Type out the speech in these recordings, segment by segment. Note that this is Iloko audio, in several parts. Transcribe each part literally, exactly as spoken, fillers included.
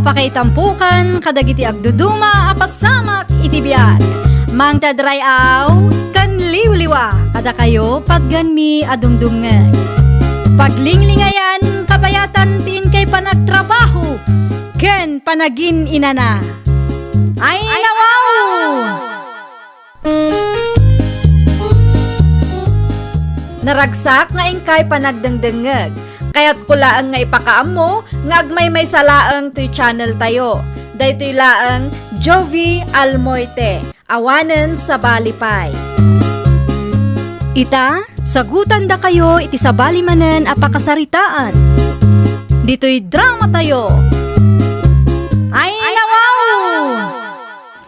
Pakaitampokan kadagiti agduduma a pasamak iti biag. Mangted ray-aw ken liwliwa kadakayo patganmi a dumdumngeg. Paglinglingayan kabayatan ti inkay panagtrabaho ken panagin-inana. Ay, nawaw! Naragsak nga inkay panagdengdengngeg. Kayatko laeng nga ipakaammo nga agmaymaysa laeng toy channel tayo. Daytoy laeng Jovi Almoite, awanen sabali pay. Ita, sagutandakayo iti sabali manen a pakasaritaan. Ditoy drama tayo. Ay, nawaw!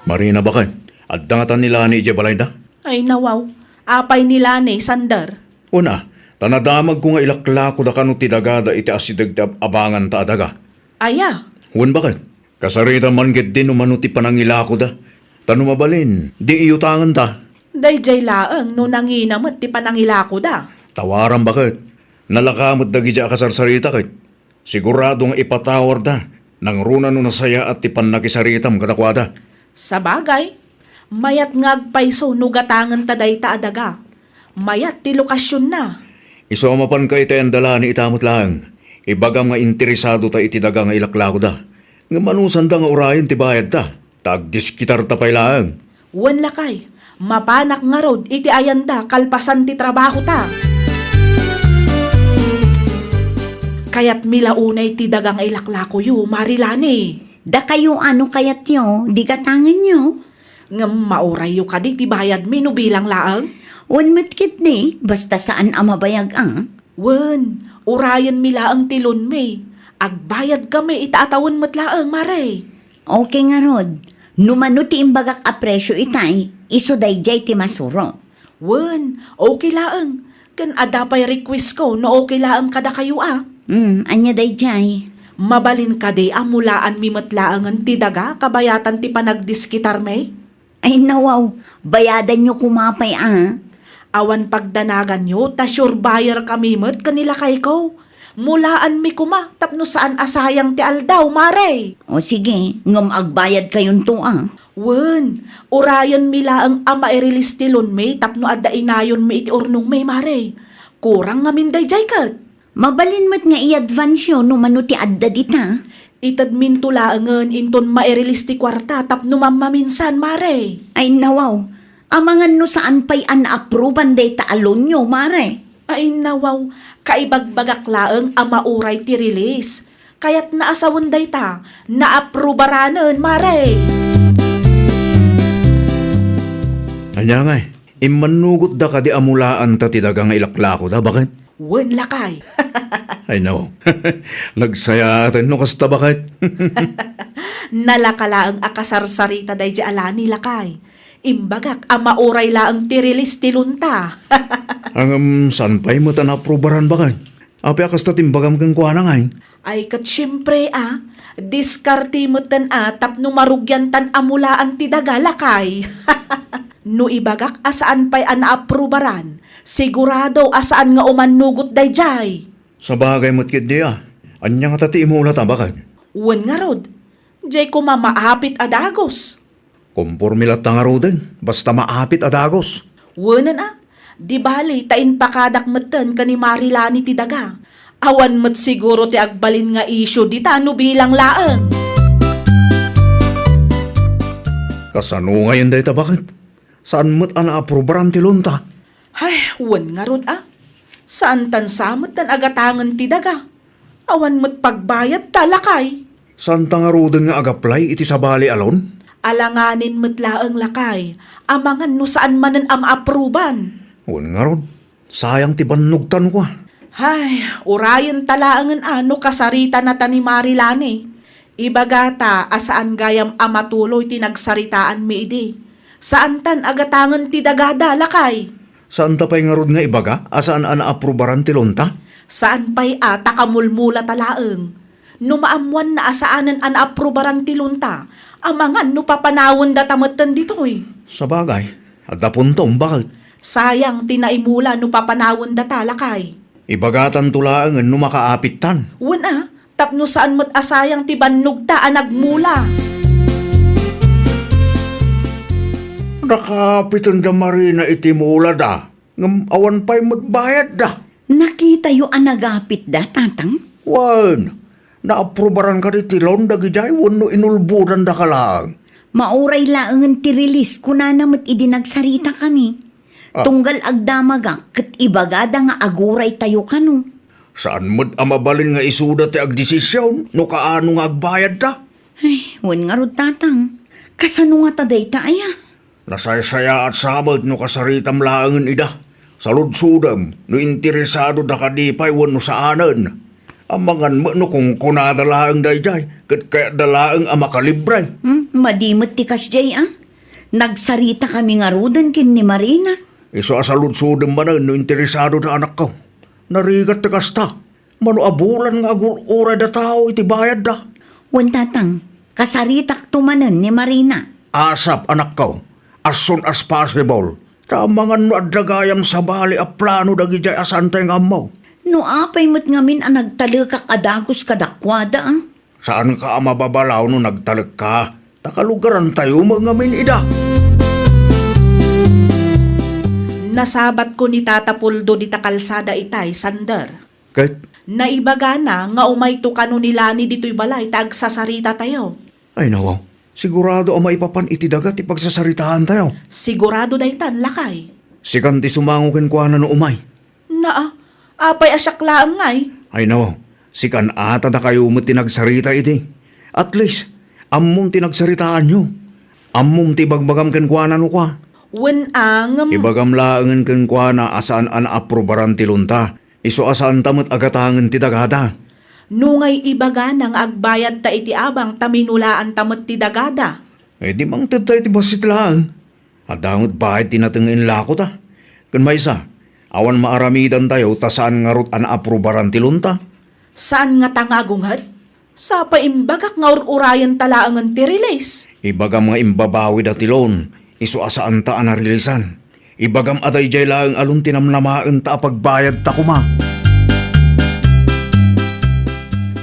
Marina, baket. Adda ngata ni Lani idiay balayda? Ay, nawaw. Apay ni Lani, Sander? Una, ta nadamagko nga ilaklakoda kano ti dagada iti asideg ti ab-abanganta a daga. Aya? Wen, baket. Kasaritam man ketdi no mano ti panangilakoda. Ta no mabalin, di iyutangenta. Daydiay laeng no nangina met ti panangilakoda. Tawaram, baket. Nalaka met dagiti a kasarsarita ket. Sigurado nga ipatawarda, nangruna no nasayaat ti pannakisaritam kadakuada. Sabagay, mayat nga agpayso no gatangenta dayta a daga. Mayat ti lokasionna. Isu a mapanka iti ayan da Lani ita met laeng. Ibagam nga interesadota iti daga nga ilaklakoda. Ngem anusanda nga urayen ti bayadta. Ta agdiskitarta pay laeng. Wen, lakay, mapanak ngarud iti ayanda kalpasan ti trabahota. Kayatmi la unay ti daga nga ilaklakoyo, Mari Lani. Dakayo a no kayatyo, di gatangenyo. Ngem maurayyo kadi ti bayadmi no bilang laeng? Wen met ketdi, basta saan a mabayag a. Wen, urayenmi laeng ti loanmi. Agbayadkami ita a tawen met laeng, Mare. Okay ngarud. No mano ti imbagak a presio itay, isu daydiay ti masuro. Wen, okay laeng. Ken adda pay request ko no okay laeng kadakayo a. Hmm, ania daydiay? Mabalin kadi a mulaanmi met laengen ti daga kabayatan ti panagdiskitarmi? Ay, nawaw, bayadanyo koma pay a. Awan pagdanaganyo, ta sure buyer kami met ken ni lakayko. Mulaanmi koma tapno saan a sayang ti aldaw, Mare. O sige, ngem agbayadkayonto a. Wen, urayenmi laeng a mairelease ti loanmi tapno adda inayonmi iti urnongmi, Mare. Kurang ngamin daydiay ket. Mabalin met nga i-advance-yo no mano ti adda dita. Itedminto laengen inton mairelease ti kuarta tapno mammaminsan, Mare. Ay, nawaw. Amangan no saan pay a naaproban dayta a loan-yo, Mare. Ay, nawaw. Kaibagbagak laeng a mauray ti release. Kayatna a sawen dayta, naaprobaranen, Mare. Ania ngay? Immannugotda kadi a mulaanta ti daga nga ilaklakoda, baket? Wen, lakay. Ay, no. Nagsayaaten no kasta, baket? Nalaka laeng a kasarsarita daydiay a Lani, lakay. Imbagak a mauray laeng ti release ti loanta. Ngem, saan pay met a naaprobaran, baket? Apay a kasta ti imbagam kenkuana ngay? Ay, ket siempre a, diskarte metten a tapno marugiantan a mulaan ti daga, lakay. No ibagak a saan pay a naaprobaran, sigurado a saan nga umannugot daydiay. Sabagay met ketdi a. Ania ngata ti imulata, baket? Wen ngarud, diay koma maapit a dagus. Komporme latta ngaruden, basta maapit a dagus. Wenen a, di bali ta impakadak metten ken ni Mari Lani ti daga. Awan met siguro ti agbalin nga isyu dita no bilang laeng. Kasano ngayen dayta, baket? Saan met a naaprobaran ti loanta? Hay, wen ngarud a. Saantan sa metten a gatangen ti daga. Awan met pagbayadta, lakay. Saanta ngaruden nga agaplay iti sabali a loan? Alanganin met laeng, lakay. Amangan no saan manen a maaproban. Wen ngarud, sayang ti bannogtan kua. Hay, urayenta laengen a no kasaritanata ni Mari Lani. Ibagata a saan gayam a matuloy ti nagsaritaanmi idi. Saantan a gatangen ti dagada, lakay. Saanta pay ngarud nga ibaga a saan a naaprobaran ti loanta? Saan pay a ta kamulmulata laeng. No maammoanna a saanen a naaprobaran ti loanta, amangan no papanawendata metten ditoy. Sabagay, adda puntom, baket? Sayang ti naimula no papanawendata, lakay. Ibagatanto laengen no makaapittan. Wen a, Tapno saan met a sayang ti bannogta a nagmula. Nakaapiten da Marina iti mulada, ngem awan pay met bayadda. Nakitayo a nagapitda, Tatang? Wen, naaprubaran kadi ti loan dagidiay wenno inulbodandaka laeng? Mauray laengen ti release, kunana met idi nagsarita kami. Ah. Tunggal agdamagak ket ibagada nga aguray tayo kano. Saan met a mabalin nga isuda ti agdesision no kaano nga agbayadda? Ay, wen ngarud, Tatang. Kasano ngata dayta aya? Nasaysayaat sa met no kasaritam laengen ida. Saludsodem no interesadoda kadi pay wenno saanen. Amangan met no kunkunada laeng daydiay, ket kayatda laeng a makalibre. Hmm, madi met ti kasdiay, a? Nagsarita kami ngaruden ken ni Marina. Isu a saludsodem manen no interesadoda, anakko. Narigat ti kasta. Mano a bulan nga agur-uray da tao iti bayadda. Wen, Tatang, kasaritakto manen ni Marina. Asap, anakko, as soon as possible. Ta amangan no adda gayam sabali a plano dagidiay a saantay nga ammo. No apay met ngamin a nagtalekak a dagus kadakuada, a? Saanka a mababalaw no nagtalekka, ta kalugarantayo met ngamin ida. Nasabatko ni Tata Puldo dita kalsada itay, Sander. Ket? Naibagana nga umayto kano ni Lani ditoy balay ta agsasaritatayo. Ay, nawaw. Sigurado a maipapan iti daga ti pagsasaritaantayo. Sigurado daytan, lakay. Sikan ti sumango kenkuana no umay. Naa, apay a siak laeng ngay? Ay, nawaw. Sikan a ta dakayo met ti nagsarita idi. At least, ammom ti nagsaritaanyo. Ammom ti ibagbagam kenkuana no kua. Wen a, ngem ibagam laengen kenkuana a saan a naaprubaran ti loanta. Isu a saanta met a gatangen ti dagada. No ngay ibagana nga agbayadta iti abang ta minulaanta met ti dagada. Eh, di mangtedta iti bassit laeng. Adda met bayad ti nateng nga inlakota. Ken maysa, awan maaramidantayo ta saan ngarud a naaprubaran ti loanta. Saan ngata nga agunget? Sapay imbagak nga ur-urayenta laengen ti release. Ibagam nga imbabawida ti loan, isu a saanta a nareleasan. Ibagam a daydiay laeng a loan ti namnamaenta a pagbayadta koma.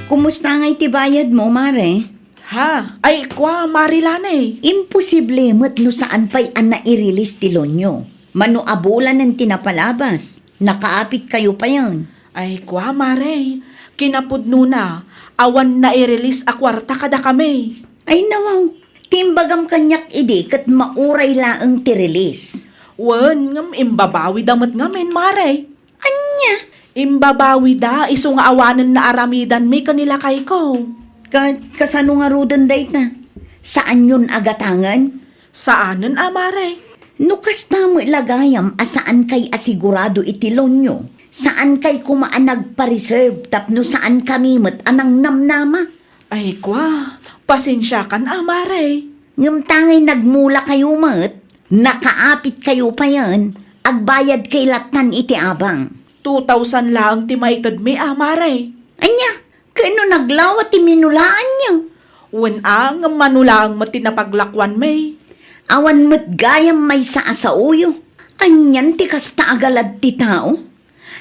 Kumusta ngay ti bayadmo, Mare? Ha? Ay, kua, Mare Lani. Imposible met no saan pay a nairelease ti loanyo. Mano a bulanen ti napalabas. Nakaapitkayo payen. Ay, kua, Mare, kinapudnona, awan nairelease a kuarta kadakami. Ay, nawaw, ti imbagam kaniak idi ket mauray laeng ti release. Wen, ngem imbabawida met ngamin, Mare. Ania? Imbabawida isu nga awanen naaramidanmi ken ni lakayko. Ka-, kasano ngaruden dayta? Saanyon a gatangen? Saanen a, Mare. No kasta met la gayam a saankay a sigurado iti loanyo, saankay koma a nagpa-reserve tapno saankami met a nangnamnama. Ay, kua, pasensiakan a, Mare. Ngem ta ngay nagmulakayo met, nakaapitkayo payen, agbayadkay lattan iti abang. Two thousand laeng ti maitedmi a, Mare. Ania? Ken no naglawa ti minulaanyo? Wen a, ngem mano laeng met ti napaglakuanmi. Awan met gayam maysa a saoyo. Anian ti kasta a galad ti tao?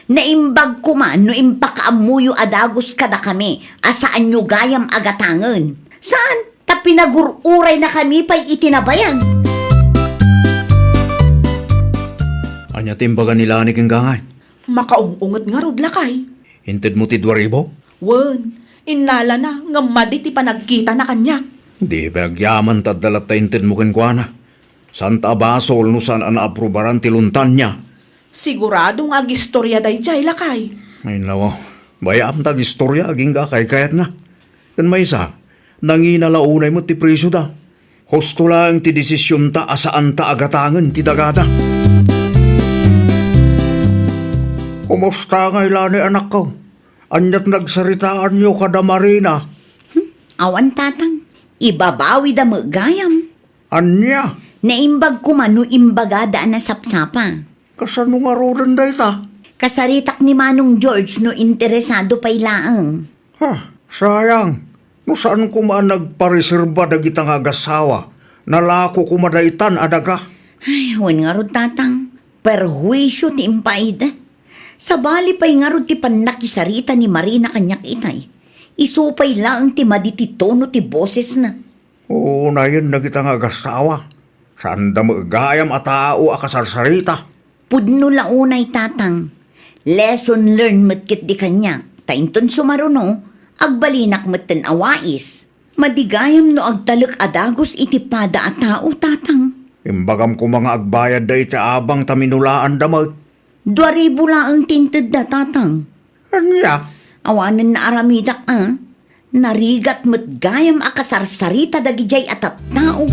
Naimbag koma no impakaammoyo a dagus kadakami a saanyo gayam a gatangen. Saan? Ta pinagur-uraynakami pay iti nabayag. Ania ti imbaga ni Lani kenka ngay? Makaung-unget ngarud, lakay. Intedmo ti dua ribu? Wen, innalana ngem madi ti panagkitana kaniak. Di pay agyaman ta adda latta intedmo kenkuana. Saanta a basol no saan a naaprubaran ti loanta nia. Sigurado nga agistoria daydiay, lakay. Ay, nawaw. Bay-am ta agistoria agingga a kaykayatna. Ken maysa, nangina la unay met ti presioda. Husto laeng ti desisionta a saanta a gatangen ti dagada. Kumusta ngay la ni anakko? Aniat nagsaritaanyo kada Marina? Hmm, awan, Tatang. Ibabawida met gayam. Ania? Naimbag koma no imbagada a nasapsapa. Kasano ngaruden dayta? Kasaritak ni Manong George no interesado pay laeng. Ha, sayang. No saan koma a nagpareserba dagita nga agasawa, nalako koma daytan a daga. Ay, wen ngarud, Tatang. Perhuisio ti impaayda. Sabali pay ngarud ti pannakisarita ni Marina kaniak itay. Isu pay laeng ti madi ti tono ti bosesna. Unayen dagita nga agasawa. Saanda met gayam a tao a kasarsarita. Pudno la unay, Tatang. Lesson learned met ketdi kaniak, ta inton sumaruno, agbalinak metten a wais. Madi gayam no agtalek a dagus iti pada a tao, Tatang. Imbagam koma nga agbayadda iti abang ta minulaanda met. Dua ribu laeng ti intedda, Tatang. Ania? Awanen naaramidak a. Narigat met gayam a kasarsarita dagidiay a tattao.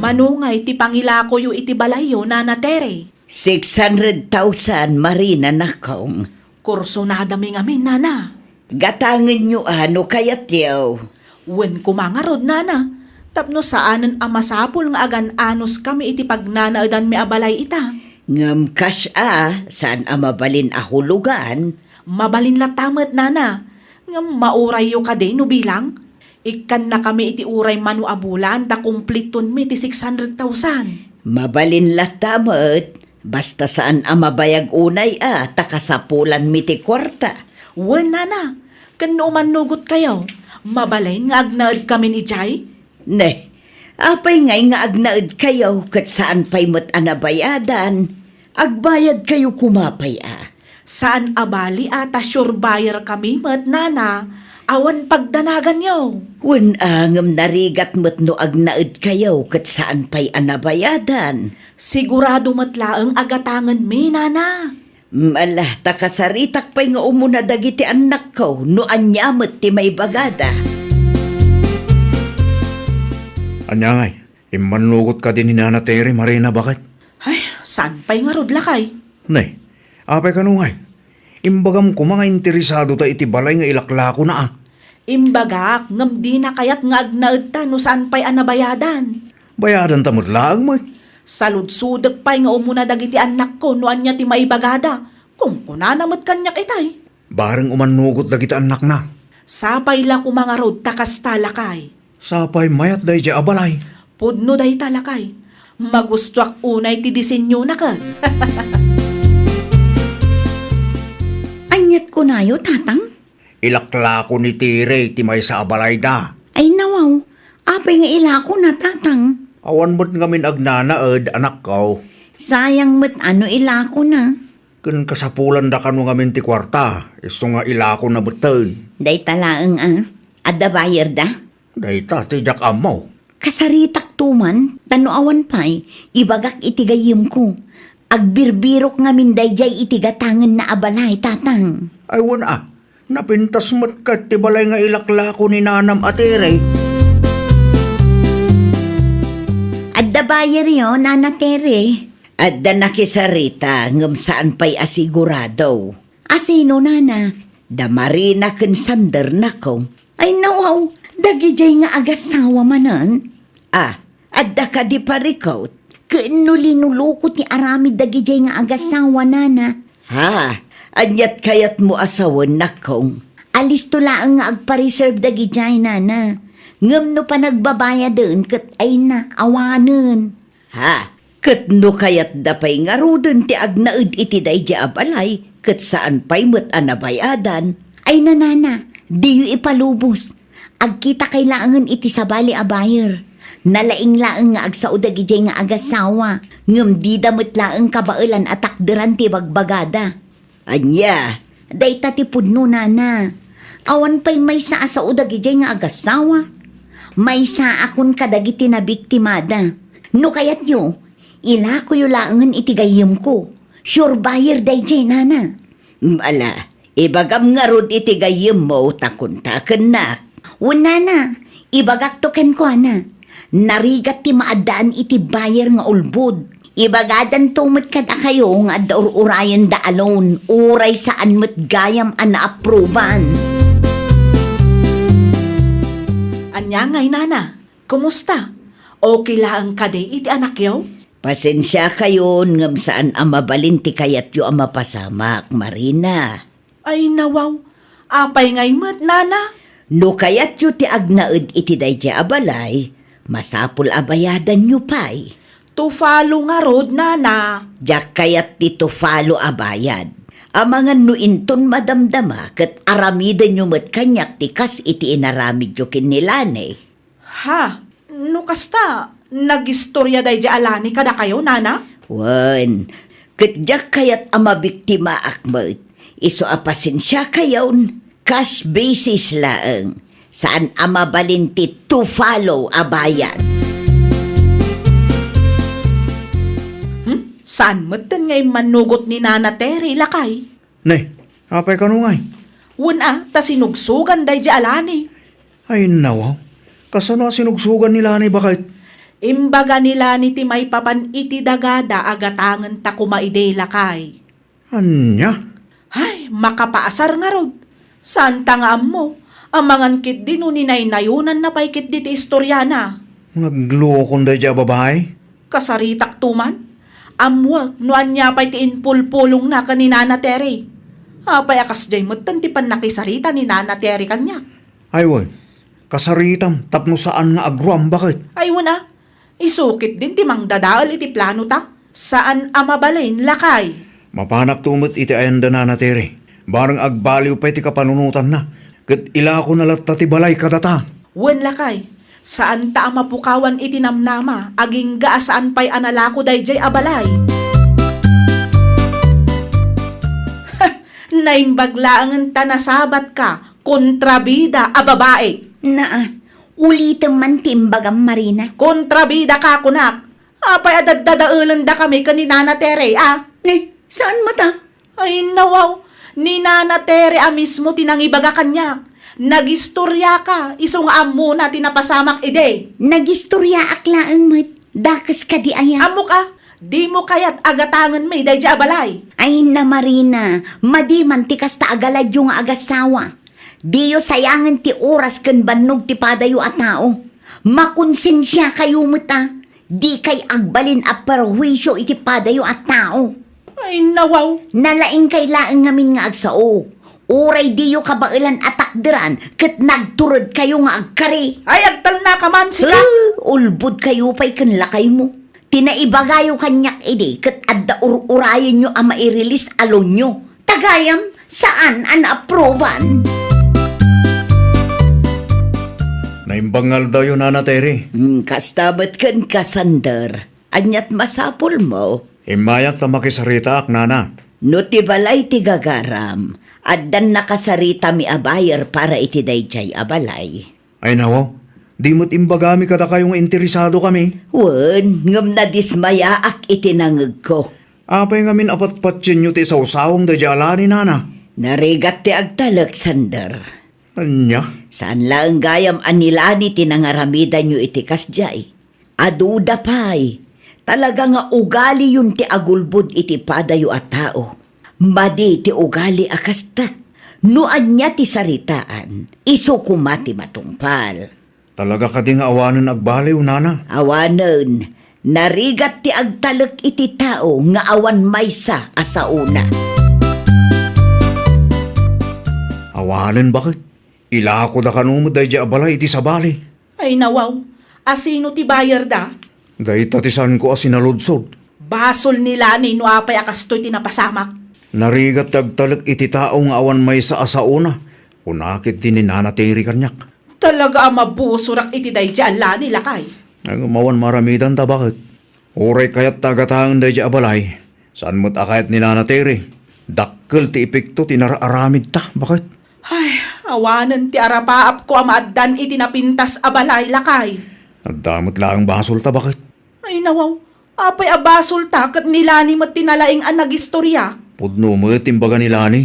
Mano ngay ti pangilakoyo iti balayyo, Nana Tere? Six hundred thousand, Marina, nakong. Kursunadami ngamin, Nana. Gatangenyo a no kayatyo. Wen koma ngarud, Nana, tapno saanen a masapul nga agan-anos kami iti pagnanaedanmi a balay ita. Ngem kas a, saan a mabalin a hulugan? Mabalin latta met, Nana. Ngem maurayyo kadi no bilang? Ikkannakami iti uray mano a bulan ta kumplitonmi ti six hundred thousand. Mabalin latta met, basta saan a mabayag unay a ta kasapulanmi ti kuarta. Wen, Nana, ken no umannugotkayo, mabalin nga agnaedkamin idiay? Ne, apay ngay nga agnaedkayo ket saan pay met a nabayadan? Agbayadkayo koma pay a. Saan a bali a ta sure buyer kami met, Nana. Awan pagdanaganyo. Wen a, ngem narigat met no agnaedkayo ket saan pay a nabayadan. Sigurado met laeng a gatangenmi, Nana. Mm, ala, ta kasaritak pay nga umuna dagiti annakko no ania met ti maibagada. Ania ngay? Immannugot kadi ni Nana Tere, Marina, baket? Ay, saan pay ngarud, lakay? Ne, apay kano ngay? Imbagam koma nga interesado ta iti balay nga ilaklakona a. Imbagak, ngem dina kayat nga agnaedta no saan pay a nabayadan. Bayadanta met laeng met. Saludsodek pay nga umuna dagiti annakko no ania ti maibagada. Kunkunana met kaniak itay. Bareng umannugot dagiti annakna. Sapay la koma ngarud ta kasta, lakay. Sapay mayat daydiay a balay. Pudno dayta, lakay. Magustoak unay ti disenyona ket. Aniat kunayo, Tatang? Ilaklako ni Tere ti maysa a balayda. Ay, nawaw. Apay nga ilakona, Tatang? Awan met ngamin agnanaed, anakko. Sayang met a no ilakona. Ken kasapulanda kano ngamin ti kuarta, isu nga ilakona metten. Dayta laeng a, adda bayerda? Dayta ti diak ammo. Kasaritakto man, ta no awan pay, ibagak iti gayyemko. Agbirbirok ngamin daydiay iti gatangenna a balay, Tatang. Ay, wen a, napintas met ket ti balay nga ilaklako ni nanam a Tere. Adda bayeryo, Nana Tere? Adda nakisarita, ngem saan pay a sigurado. A sino, Nana? Da Marina ken Sander, nako. Ay, nawaw, dagidiay nga agasawa manen? Ah, adda kadi parikut? Ken no linuluko ti aramid dagidiay nga agasawa, Nana? Ha? Aniat kayatmo a sawen, nakong? Alisto laeng nga agpa-reserve dagidiay, Nana. Ngem no panagbabayaden ket ay na, awanen. Ha? Ket no kayatda pay ngaruden ti agnaed iti daydiay a balay, ket saan pay met a nabayadan? Ay, Nana, diyo ipalubos. Agkitakay laengen iti sabali a buyer. Nalaing laeng nga agsao dagidiay nga agasawa, ngem dida met laeng kabaelan a takderan ti bagbagada. Ania? Dayta ti pudno, Nana. Awan pay maysa a sao dagidiay nga agasawa. Maysaakon kadagiti nabiktimada. No kayatyo, ilakoyo laengen iti gayyemko. Sure buyer daydiay, Nana. Mm, ala, ibagam ngarud iti gayyemmo ta kuntakennak. Wen, Nana, ibagakto kenkuana. Narigat ti maaddaan iti buyer nga ulbod. Ibagadanto met kadakayo nga adda ur-urayenda a loan, uray saan met gayam a naapruban. Ania ngay, Nana? Kumusta? Okay laeng kadi iti anakyo? Pasensiakayon ngem saan a mabalin ti kayatyo a mapasamak, Marina. Ay, nawaw. Apay ngay met, Nana? No kayatyo ti agnaed iti daydiay a balay, masapul a bayadanyo pay. Two follow ngarud, nana. Diak kayat ti two follow a bayad. Amangan no inton madamdama ket aramidenyo met kaniak ti kas iti inaramidyo ken ni Lani. Ha? No kasta, nagistoria daydiay a Lani kadakayo, nana? Wen, ket diak kayat a mabiktimaak met. Isu a pasensiakayon, cash basis laeng. Saan a mabalin ti two follow a bayad. Hmm? Saan metten nga immannugot ni Nana Terry, lakay? Ne, apay kano ngay? Wen a, ta sinugsogan daydiay a Lani. Ay, nawaw. Kasano a sinugsogan ni Lani, baket? Imbaga ni Lani ti maipapan iti dagada a gatangen ta koma idi, lakay. Ania? Ay, makapaasar ngarud. Saan ta nga ammo. Amangan ketdi no ninaynayonanna pay ketdi ti istoriana. Naglukon daydiay a babai? Kasaritak to man. Ammoek no ania pay ti impulpulongna ken ni Nana Terry. Apay a kasdiay metten ti pannakisarita ni Nana Terry kaniak? Ay wen, kasaritam tapno saan nga agruam, baket? Ay wen a, isu ketdin ti mangdadael iti planota. Saan a mabalin, lakay. Mapanakto met iti ayan da Nana Terry. Bareng agbaliw pay ti kapanunotanna, ket ilakona latta ti balay kadata. Wen, lakay. Saanta a mapukawan iti namnama, agingga a saan pay a nalako daydiay a balay. Naimbag laengen ta nasabatka, kontrabida a babai. Naa, ulitem man ti imbagam, Marina. Kontrabida ka, kunak. Apay a daddadaelendakami ken ni Nana Terry, a? Ne, saan met a? Ay, nawaw. Ni Nana Terry a mismo ti nangibaga kaniak. Nagistoriaka, isu nga ammona ti napasamak idi. Nagistoriaak laeng met. Dakes kadi aya? Ammok a, dimo kayat a gatangenmi daydiay a balay. Ay, na Marina, madi man ti kasta a galadyo nga agasawa. Diyo sayangen ti oras ken bannog ti padayo a tao. Makonsensiakayo met a. Dikay agbalin a perhuisio iti padayo a tao. Ay, nawaw. Nalaingkay laeng ngamin nga agsao. Uray diyo kabaelan a takderan ket nagturedkayo nga agkari. Ay, agtalnaka man, sika. Eh, ulbodkayo pay ken lakaymo. Ti naibagayo kaniak idi ket adda ur-urayenyo a mairilis a loanyo. Tagayam, saan a naaproban. Naimbag nga aldawyo, Nana Terry. Hmm, kasta met ken ka, Sander. Aniat masapulmo? Immayak ta makisaritaak, Nana. No ti balay ti gagaram, addan nakasaritami a buyer para iti daydiay a balay. Ay, nawaw, di met imbagami kadakayo nga interesadokami. Wen, ngem nadismayaak iti nangegko. Apay ngamin a patpatienyo ti isawsawang daydiay a Lani, Nana? Narigat ti agtalek, Sander. Ania? Saan laeng gayam a ni Lani ti nangaramidanyo iti kasdiay. Aduda pay, talaga nga ugaliyon ti agulbod iti padayo a tao. Madi ti ugali a kasta. No ania ti saritaan, isu koma ti matungpal. Talaga kadi nga awanen agbaliw, Nana? Awanen. Narigat ti agtalek iti tao nga awan maysa a saona. Awanen, baket? Ilakoda kano met daydiay a balay iti sabali. Ay, nawaw. Asino ti buyer da? Dayta ti saanko a sinaludsod. Basol ni Lani no apay a kastoy ti napasamak. Narigat ti agtalek iti tao nga awan maysa a saona, kuna ketdi ni Nana Terry kaniak. Talaga a mabusorak iti daydiay a Lani, lakay. Ay, ngem awan maramidanta, baket? Uray kayat ta gatangen daydiay a balay, saan met a kayat ni Nana Terry. Dakkel ti epekto ti nararamidta, baket? Ay, awanen ti arapaapko a maaddan iti napintas a balay, lakay. Adda met laeng basolta, baket? Ay, nawaw. Apay a basolta ket ni Lani met ti nalaing a nagistoria? Pudno met ti imbaga ni Lani.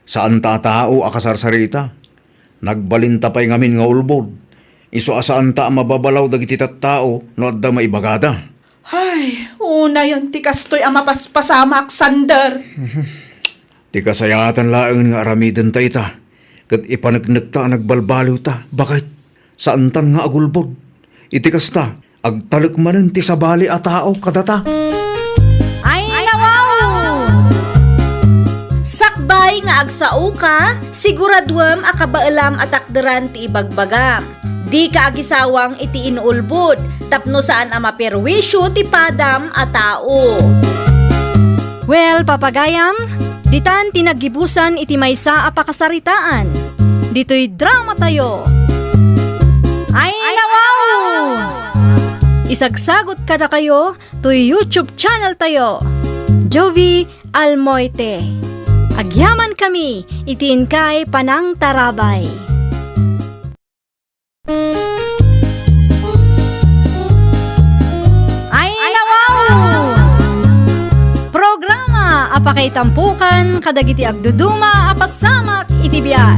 Saanta a tao a kasarsarita. Nagbalinta pay ngamin nga ulbod. Isu a saanta a mababalaw dagiti tattao no adda maibagada. Ay, unayen ti kastoy a mapaspasamak, Sander. Ti kasayaatan laengen nga aramidenta ita, ket ipaneknekta a nagbalbaliwta, baket? Saantan nga agulbod. Iti kasta, agtalek manen ti sabali a tao kadata. Ay, nawaw! Sakbay nga agsaoka, siguraduem a kabaelam a takderan ti ibagbagam. Dika agisawang iti inuulbod tapno saan a maperwisyo ti padam a tao. Well, papagayam, ditan ti naggibusan iti maysa a pakasaritaan. Ditoy dramatayo. Ay, nawaw! Isagsagot kadakayo toy YouTube channel tayo, Jovie Almoite. Agyaman kami iti inkay panangtarabay. Ay, nawaw! Programa a pakaitampukan kadagiti agduduma a pasamak iti biag.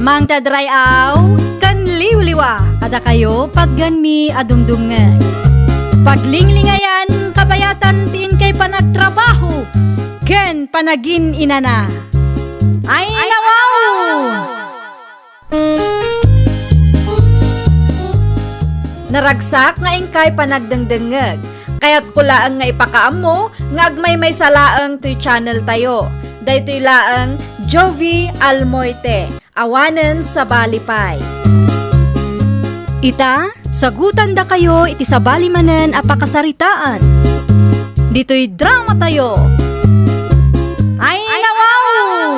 Mangted ray-aw ken liwliwa kadakayo patgenmi a dumdumngeg. Paglinglingayan, kabayatan ti inkay panagtrabaho ken panagin-inana. Ay, nawaw! Naragsak nga inkay panagdengdengngeg. Kayatko laeng nga ipakaammo nga agmaymaysa laeng toy channel tayo. Daytoy laeng Jovie Almoite, awanen sabali pay. Ita, sagutandakayo iti sabali manen a pakasaritaan. Ditoy dramatayo. Ay, nawaw!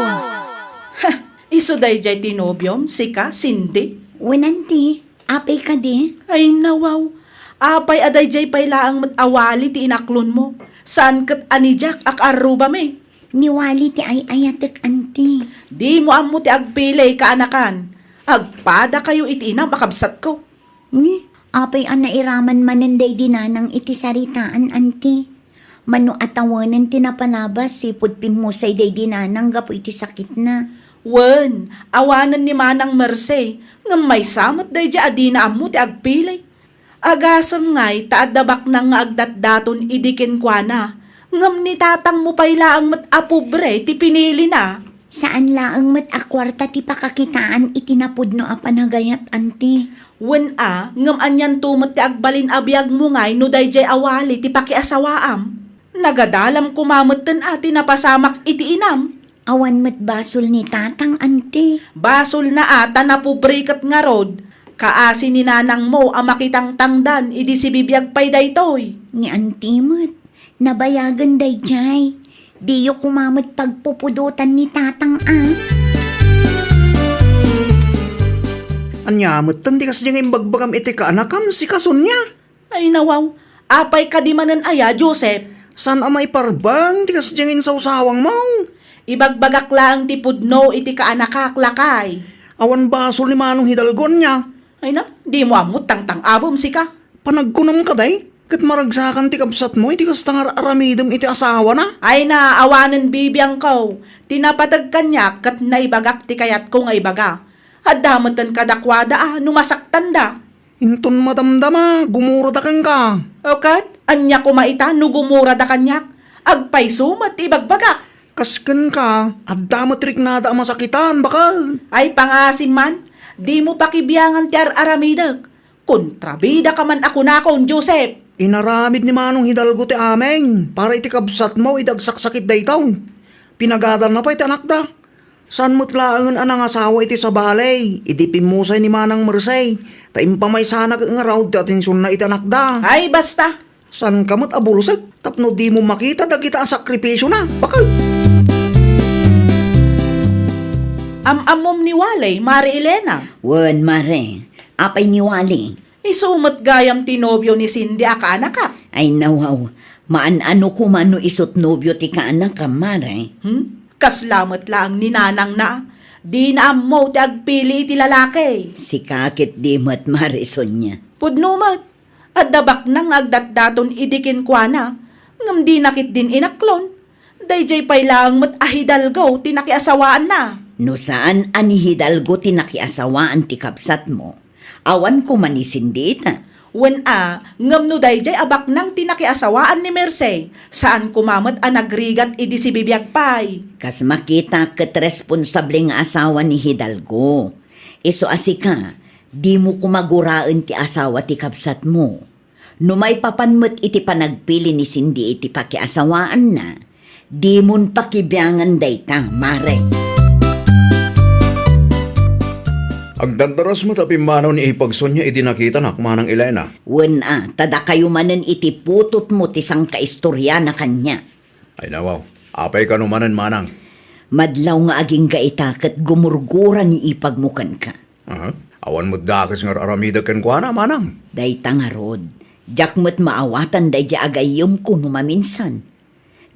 Isu daydiay ti nobiom, sika, Cindy? Wen, anti. Apay kadi? Ay, nawaw. Apay a daydiay pay laeng met a wali ti inaklonmo? Saan ket a ni Jack a kaarrubami? Ni wali ti ay-ayatek, anti. Dimo ammo ti agpili, kaanakan. Agpadakayo iti inam a kabsatko. Ni, apay a nairaman manen daydi nanang iti saritaan, anti? Mano a tawenen ti napalabas, sipud pimmusay daydi nanang gapu iti sakitna. Wen, awanen ni Manang Mercy, ngem maysa met daydi a dina ammo ti agpili. Agasem ngay ta adda baknang nga agdatdaton idi kenkuana, ngem ni tatangmo pay laeng met a pobre ti pinilina. Saan laeng met a kuarta ti pakakitaan iti napudno a panagayat, anti. Wen a, ngem anianto met ti agbalin a biagmo ngay no daydiay a wali ti pakiasawaam? Nagadalam koma metten a ti napasamak iti inam. Awan met basol ni tatang, anti. Basolna a ta napobre ket ngarud. Kaasi ni nanangmo a makitangtangdan idi sibibiag pay daytoy. Ni anti met. Nabayagen daydiay. Diyo koma met pagpupudotan ni tatang a. Ania metten ti kasdi nga imbagbagam iti kaanakam, sika Sonia? Ay, nawaw. Apay kadi manen aya, Joseph? Saan a maiparbeng ti kasdi nga insawsawangmo? Ibagbagak laeng ti pudno iti kaanakak, lakay. Awan basol ni Manong Hidalgo ania? Ay na, dimo ammo tangtang-abem, sika. Panagkunam kadi, ket maragsakan ti kabsatmo iti kasta nga ar-aramidem iti asawana? Ay na, awanen bibiangko. Ti napateg kaniak ket naibagak ti kayatko nga ibaga. Adda metten kadakuada a no masaktanda. Inton madamdama, gumurada kenka. O ket, ania koma ita no gumurada kaniak? Agpayso met ti ibagbagak. Kas kenka, adda met riknada a masakitan, bakal. Ay, pangasim man, dimo pakibiangan ti ar-aramidek. Kontrabida ka man a kunakon, Joseph. Inaramid ni Manong Hidalgo ti amin para iti kabsatmo idi agsaksakit daytoy. Pinagadalna pay ti anakda. Saan met laengen a nangasawa iti sabali idi pimmusay ni Manang Mersey, ta impamaysana ket ngarud ti atensionna iti anakda. Ay, basta! Saanka met a bulsek tapno dimo makita dagita a sakripisiona, bakal? Am-ammom ni Wally, Mare Elena? Wen, Mare. Apay ni Wally? Isu met gayam ti nobio ni Cindy a kaanakak. Ay, nawaw. Maan-ano koma no isut nobio ti kaanakam, Mare? Hmm? Kasla met laeng ni nanangna. Dina ammo ti agpili iti lalaki. Sika ket di met, Mare Sonia. Pudno met. Adda baknang nga agdatdaton idi kenkuana, ngem dina ketdin inaklon. Daydiay pay laeng met a Hidalgo ti nakiasawaanna. No saan a ni Hidalgo ti nakiasawaan ti kabsatmo, awan koma ni Cindy ita. Wen a, ngem no daydiay a baknang ti nakiasawaan ni Mersey, saan koma met a nagrigat idi sibibiag pay. Kas makita ket responsable nga asawa ni Hidalgo. Isu a sika, dimo koma guraen ti asawa ti kabsatmo. No maipapan met iti panagpili ni Cindy iti pakiasawaanna, dimon pakibiangan dayta, Mare. Agdardaras met a pimmanaw ni Ipag Sonia idi nakitanak, Manang Elena. Wen a, ta dakayo manen iti putotmo ti sangkaistoryana kaniak. Ay nawaw, apay kano manen, Manang? Madlaw nga agingga ita ket gumurgura ni Ipagmo kenka. Aha. Awan met dakes nga ar-aramidek kenkuana, Manang. Dayta ngarud, diak met maawatan daydi agayyemko no maminsan.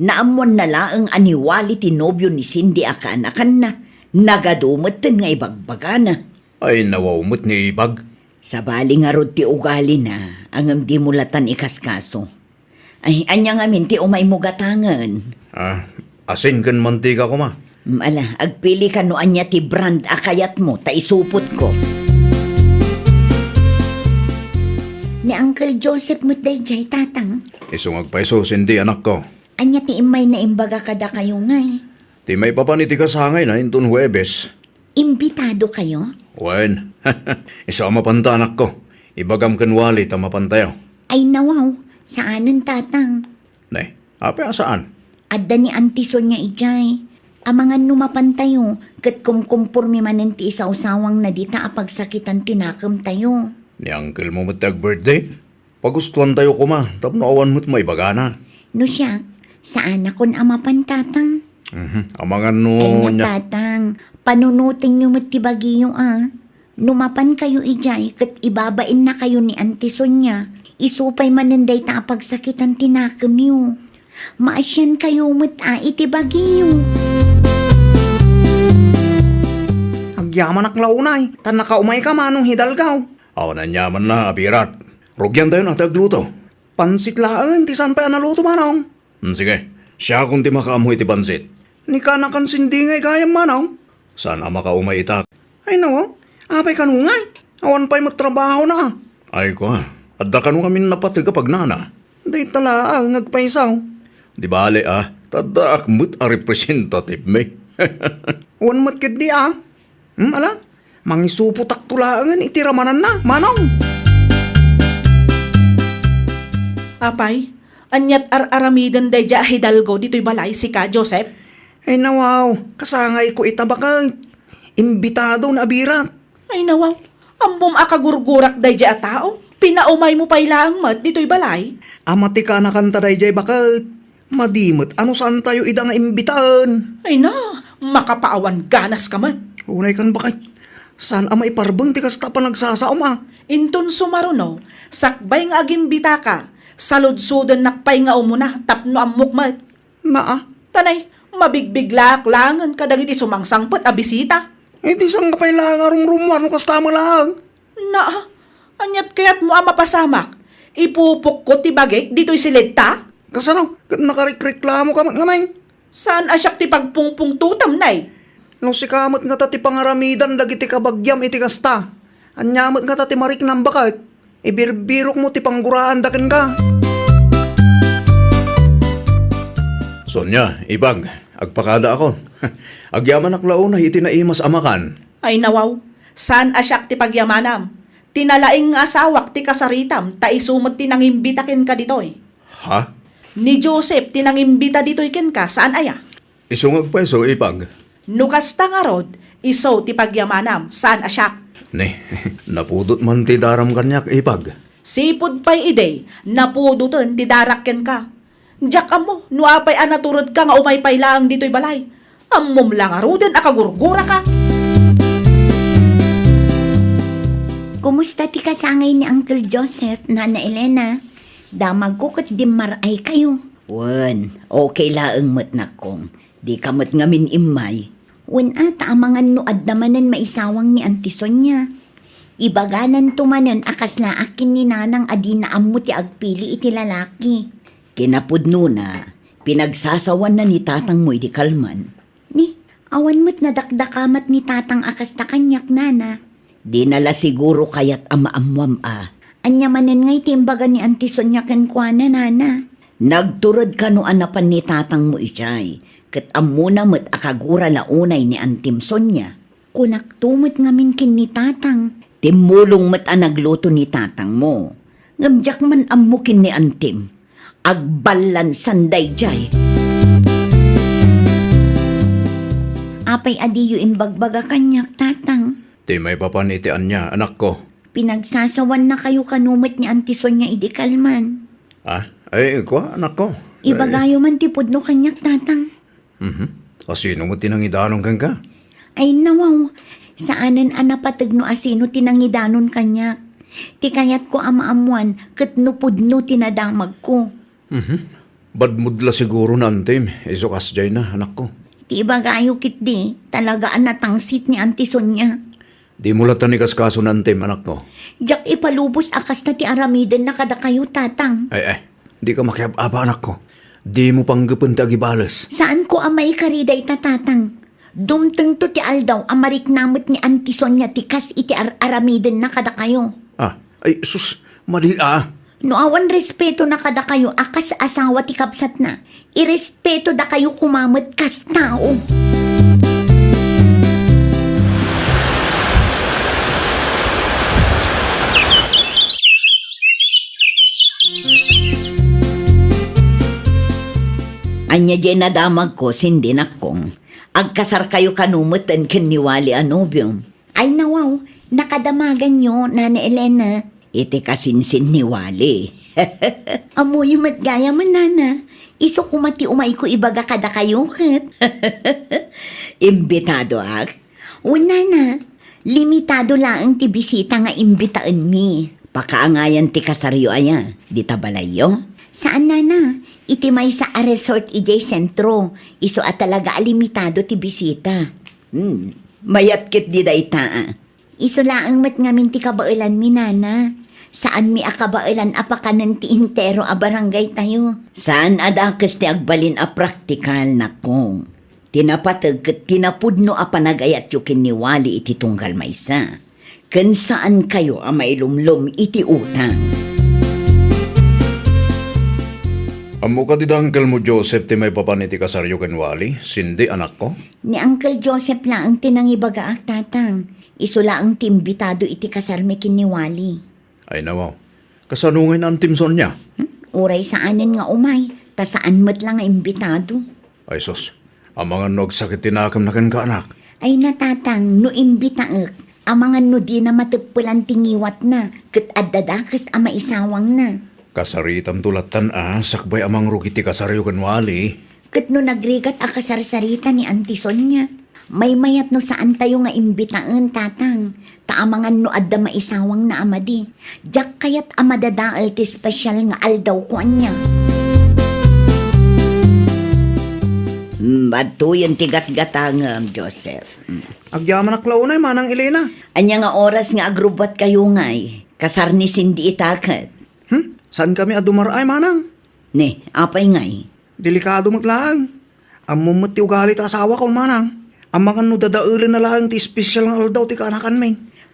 Naammoanna laeng a niwali ti nobio ni Cindy a kaanakanna. Nagadu metten nga ibagbagana. Ay, nawaw met ni Ipag. Sabali ngarud ti ugalina, ngem dimo latan ikaskaso. Ay, ania ngamin ti umaymo gatangen? Ah, asin ken mantika koma. Mm, ala, agpili ka no ania ti brand a kayatmo, ta isupotko. Ni Uncle Joseph met daydiay, Tatang. Isu nga agpayso, Cindy, anakko. Ania ti immayna imbaga kadakayo ngay? Ti maipapan iti kasangayna inton Huwebes. Imbitado kayo? Wen. Isu a mapanta, anakko. Ibagam ken Wally ta mapantayo. Ay nawaw, saanen, Tatang. Ne, apay a saan? Adda ni Auntie Sonia idiay. Amangan no mapantayo, ket kumkumpormi manen ti isawsawangna dita a pagsakitan ti nakemtayo. Ni uncle mo met ti ag-birthday? Pagustuantayo koma tapno awan met maibagana. No siak, saanakon a mapan, Tatang. Mhm. Amangan no Ay na, nya- Tatang, panunotenyo met ti bagiyo, a. No mapankayo idiay ket ibabainnakayo ni Auntie Sonia, isu pay manen dayta a pagsakitan ti nakemyo. Maasiankayo met a iti bagiyo. Agyamanak la unay, ta nakaumayka, Manong Hidalgo. Awan aniamanna, Abirat. Rugiantayon a ti agluto. Pansit laeng ti saan pay a naluto, Manong. Hmm, sige. Siakon ti makaammo iti pansit. Ni kaanakan Cindy ngay gayam, Manong. Saan a makaumay ita? Ay, nawaw. Apay kano ngay? Awan pay met trabahona. Ay, kua. Adda kano ngamin napateg a pagnana. Dayta laeng nga agpayso. Di bale, a. Ta addaak met a representative mi. Wen met ketdi, a. Hmm, ala? Mangisupotakto laengen iti ramananna, Manong. Apay, aniat ar-aramiden daydiay a Hidalgo ditoy balay, sika, Joseph? Ay, nawaw, kasangayko ita baket. Imbitado ni Abirat. Ay, nawaw, ammom a kagurgurak daydiay a tao. Pinaumaymo pay laeng met ditoy balay. Ama ti kaanakanta daydiay baket. Madi met a no saantayo ida nga imbitaen. Ay na, makapaawan ganaska met. Unay kan baket. Saan a maiparbeng ti kasta a panagsasaom a. Inton sumaruno, sakbay nga agimbitaka, saludsodennak pay nga umuna tapno ammok met. Naa. Tanay, mabigbiglaak laengen kadagiti sumangsangpet a bisita. Iti sangkapay laeng a rumrummuar no kasta met laeng. Naa, aniat kayatmo a mapasamak? Ipupokko ti bagik ditoy silidta? Kasano? Ket nakarikreklamoka met ngamin? Saan a siak ti pagpungpungtotam, nay? No sika met ngata ti pangaramidan dagiti kabagiam iti kasta, ania met ngata ti mariknam baket? Ibirbirokmo ti pangguraanda kenka. Sonia, Ipag, agpakadaakon. Agyamanak la unay iti naimas a makan. Ay nawaw, saan a siak ti pagyamanam. Ti nalaing nga asawak ti kasaritam ta isu met ti nangimbita kenka ditoy. Ha? Ni Joseph ti nangimbita ditoy kenka, saan aya? Isu nga agpayso, Ipag. No kasta ngarud, isu ti pagyamanam, saan a siak. Ne, napudot man ti daram kaniak, Ipag. Sipud pay idi, napudoten ti darak kenka. Diak ammo no apay a naturedka nga umay pay laeng ditoy balay. Ammom la ngaruden a kagurguraka. Kumusta ti kasangay ni Uncle Joseph, Nana Elena? Damagko ket dimmar-ay kayo. Wen, okay laeng met, nakkong. Dika met ngamin immay. Wen a, ta amangan no adda manen maisawang ni Auntie Sonia. Ibagananto manen a kaslaak ken ni Nanang a dina ammo ti agpili iti lalaki. Kinapudnona, pinagsasawanna ni tatangmo idi kalman. Ni, awan met nadakdakamat ni tatang a kasta kaniak, nana. Dina la siguro kayat a maammoam a. Ania manen ngay ti imbaga ni Auntie Sonia kenkuana, nana? Nagtured kano a napan ni tatangmo idiay, ket ammona met a kagura la unay ni Antim Sonia. Kunakto met ngamin ken ni tatang. Timmulong met a nagluto ni tatangmo. Ngem diak man ammo ken ni Antim. Agballansan daydiay. Apay a diyo imbagbaga kaniak, tatang? Ti maipapan iti ania, anakko? Pinagsasawannakayo kano met ni Auntie Sonia idi kalman. Ah, ay, kua, anakko. Ibagayo man ti pudno kaniak, Tatang. Mhm. Asino met ti nangidanon kenka? Ay, nawaw. Saanen a napateg no asino ti nangidanon kaniak. Ti kayatko a maammoan ket no pudno ti nadamagko. Mhm. Badmod la siguro ni Antim, isu kasdiay na, anakko. Ti ibagayo ketdi, talaga a natangsit ni Auntie Sonia. Dimo latta ikaskaso ni Antim, anakko. Diak ipalubos a kasta ti aramidenna kadakayo, Tatang. Ay, ay, dika makiab-aba, anakko. Dimo panggepen ti agibales. Saanko a maikari dayta, Tatang. Dumtengto ti aldaw a marikna met ni Auntie Sonia ti kas iti ar-aramidenna kadakayo. Ah, ay, sus, madi a. No awan respetona kadakayo a kas asawa ti kabsatna, irespetodakayo koma met kas tao. Ania diay nadamagko, Cindy, nakong? Agkasarkayo kano metten ken ni Wally a nobiom? Ay, nawaw, nakadamaganyo, Nana Elena. Iti kasinsin ni Wally. Ammoyo met gayam, Nana. Isu koma ti umayko ibaga kadakayo ket. Imbitadoak? Wen, Nana. Limitado laeng ti bisita nga imbitaenmi. Pakaangayan ti kasaryo aya, dita balayyo? Saan, Nana. Iti maysa a resort idiay sentro. Isu a talaga a limitado ti bisita. Hmm, mayat ketdi dayta, a. Isu laeng met ngamin ti kabaelanmi, Nana. Saanmi a kabaelan a pakanen ti entero a barangay tayo. Saan a dakes ti agbalin a praktikal, nakong. Ti napateg ket ti napudno a panagayatyo ken ni Wally iti tunggal maysa. Ken saankayo a mailumlom iti utang. Ammo kadi da Uncle mo, Joseph, ti maipapan iti kasaryo ken Wally, Cindy, anakko? Ni Uncle Joseph laeng ti nangibagaak, Tatang. Isu laeng ti imbitado iti kasarmi ken ni Wally. Ay, nawaw. Kasano ngay ni Antim Sonia? Hmm? Uray saanen nga umay, ta saan met la nga imbitado. Ay, sus. Amangan no agsakit ti nakemna kenka, anak. Ay, na, Tatang, no imbitaek, amangan no dina mateppelan ti ngiwatna, ket adda dakes a maisawangna. Kasaritanto lattan a sakbay a mangrugi ti kasaryo ken Wally. Ket no nagrigat a kasarsarita ni Auntie Sonia, maymayat no saantayo nga imbitaen, Tatang, ta amangan no adda maisawangna a madi. Diak kayat a madadael ti special nga aldawko ania. Mm, adtoyen ti gatgatangem, Joseph. Mm. Agyamanak la unay, Manang Elena. Ania nga oras nga agrubbuatkayo ngay? Kasar ni Cindy ita ket. Hmm? Saankami a dumar-ay, Manang? Ne, apay ngay? Delikado met laeng. Ammom met ti ugali ti asawakon, Manang. Amangan no dadaelenna laeng ti espesyal nga aldaw ti kaanakanmi.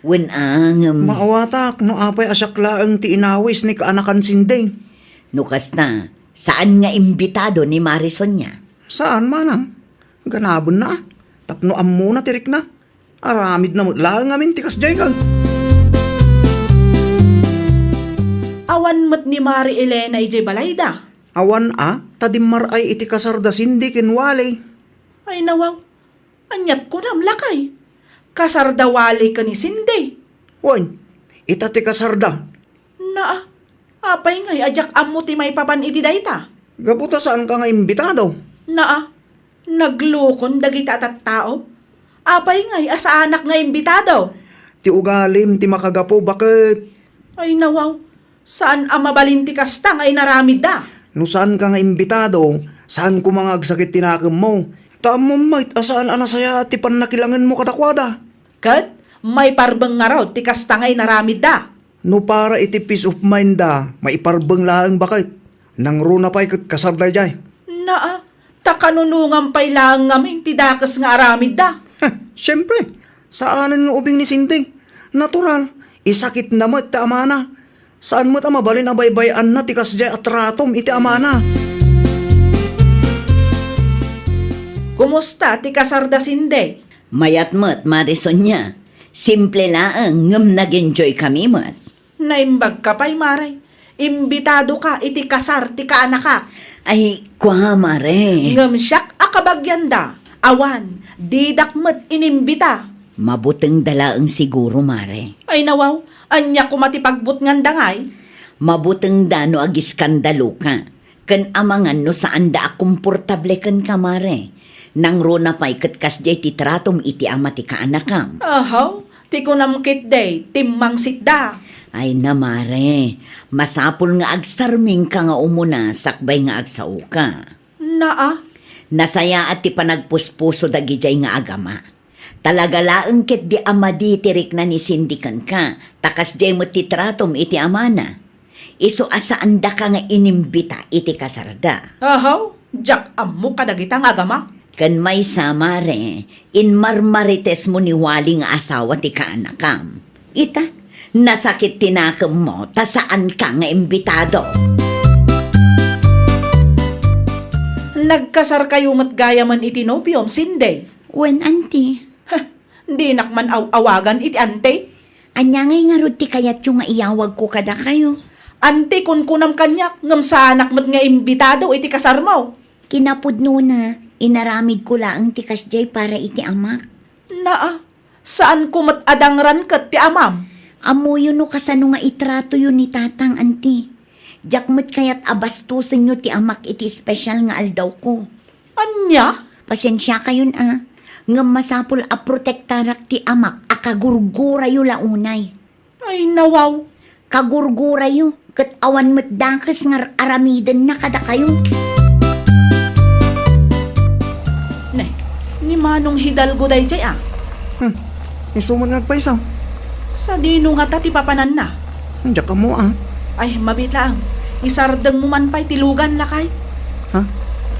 Wen a, ngem. Maawatak no apay a siak laeng ti inawis ni kaanakan Cindy. No kasta, saan nga imbitado ni Mari Sonia? Saan, Manang. Ganabenna a. Tapno ammona ti rikna. Aramidna met laeng ngamin ti kasdiay ket. Awan met ni Mari Elena idiay balayda? Awan a, ta dimmar-ay iti kasarda Cindy ken Wally. Ay, nawaw. Aniat kunam, lakay? Kasarda Wally ken ni Cindy? Wen, ita ti kasarda. Naa, apay ngay a diak ammo ti maipapan iti dayta? Gapu ta saanka nga imbitado. Naa, naglukon dagiti a tattao. Apay ngay a saanak nga imbitado? Ti ugalim ti makagapu, baket. Ay, nawaw, saan a mabalin ti kasta nga inaramidda. No saanka nga imbitado, saan koma nga agsakit ti nakemmo. Ta ammom met a saan a nasayaat ti pannakilangenmo kadakuada. Ket maiparbeng ngarud ti kasta nga inaramidda. No para iti peace of mind da, maiparbeng laeng, baket. Nangruna pay ket kasar daydiay. Naa, ta kanunongan pay laeng ngamin ti dakes nga aramidda. Heh, siempre, saanen nga ubing ni Cindy. Natural, isakitna met ti amana. Saan met a mabalin a baybay-anna ti kasdiay a tratom iti amana. Kumusta ti kasarda, Cindy? Mayat met, Mari Sonia. Simple laeng, ngem nag-enjoy kami met. Naimbagka pay, Mare. Imbitadoka iti kasar ti kaanakak. Ay, kua, Mare. Ngem siak a kabagianda, awan, didak met inimbita. Mabutengda laeng siguro, Mare. Ay, nawaw, ania koma ti pagbutnganda ngay? Mabutengda no agiskandaloka, ken amangan no saanda a komportable kenka, Mare. Nangruna pay ket kasdiay ti tratom iti ama ti kaanakam. Ahaw, ti kunam ketdi, timmangsitda. Ay na, Mare, masapul nga agsarmingka nga umuna sakbay nga agsaoka. Naa? Nasayaat ti panagpuspuso dagidiay nga agama. Talaga laeng ketdi a madi ti rikna ni Cindy kenka, ta kasdiay met ti tratom iti amana. Isu a saandaka nga inimbita iti kasarda. Ahaw, diak ammo kadagita nga agama. Ken maysa, Mare, inmarmaritesmo ni Wally nga asawa ti kaanakam. Ita, nasakit ti nakemmo, ta saanka nga imbitado. Nagkasarkayo met gayamen iti nobiom, Cindy? Wen, Auntie. Heh, dinak man aw-awagan iti Auntie. Ania ngay ngarud ti kayatyo nga iyawagko kadakayo? Auntie, kunkunam kaniak, ngem saanak met nga imbitado iti kasarmo. Kinapudnona, inaramidko laeng ti kasdiay para iti amak. Naa, saanko met a dangran ket ti amam. Ammoyo no kasano nga itratoyo ni Tatang, Auntie. Diak met kayat a bastosenyo ti amak iti espesyal nga aldawko. Ania? Pasensiakayon a, ngem masapul a protektarak ti amak a kagurgurayo la unay. Ay, nawaw. Kagurgurayo, ket awan met dakes nga ar-aramidenna kadakayo. Ne, ni Manong Hidalgo daydiay a. Hmm, isu met nga agpayso. Sadino ngata ti papananna? Diak ammo a. Ay, mabiit laeng. Isardengmo man pay ti lugan, lakay. Ha?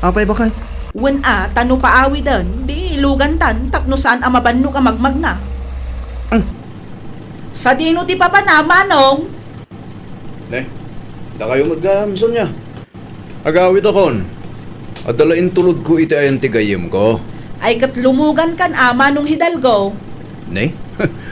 Apay, bakay? Wen a, ta no paawiden, di lugantan tapno saan a mabannog a magmagna. Hmm. Sadino ti papana, Manong? Ne, dakayo met gayam, Sonia. Agawidakon. Adda la intulodko iti ayan ti gayyemko. Ay, ket lumugankan a, Manong Hidalgo. Ne?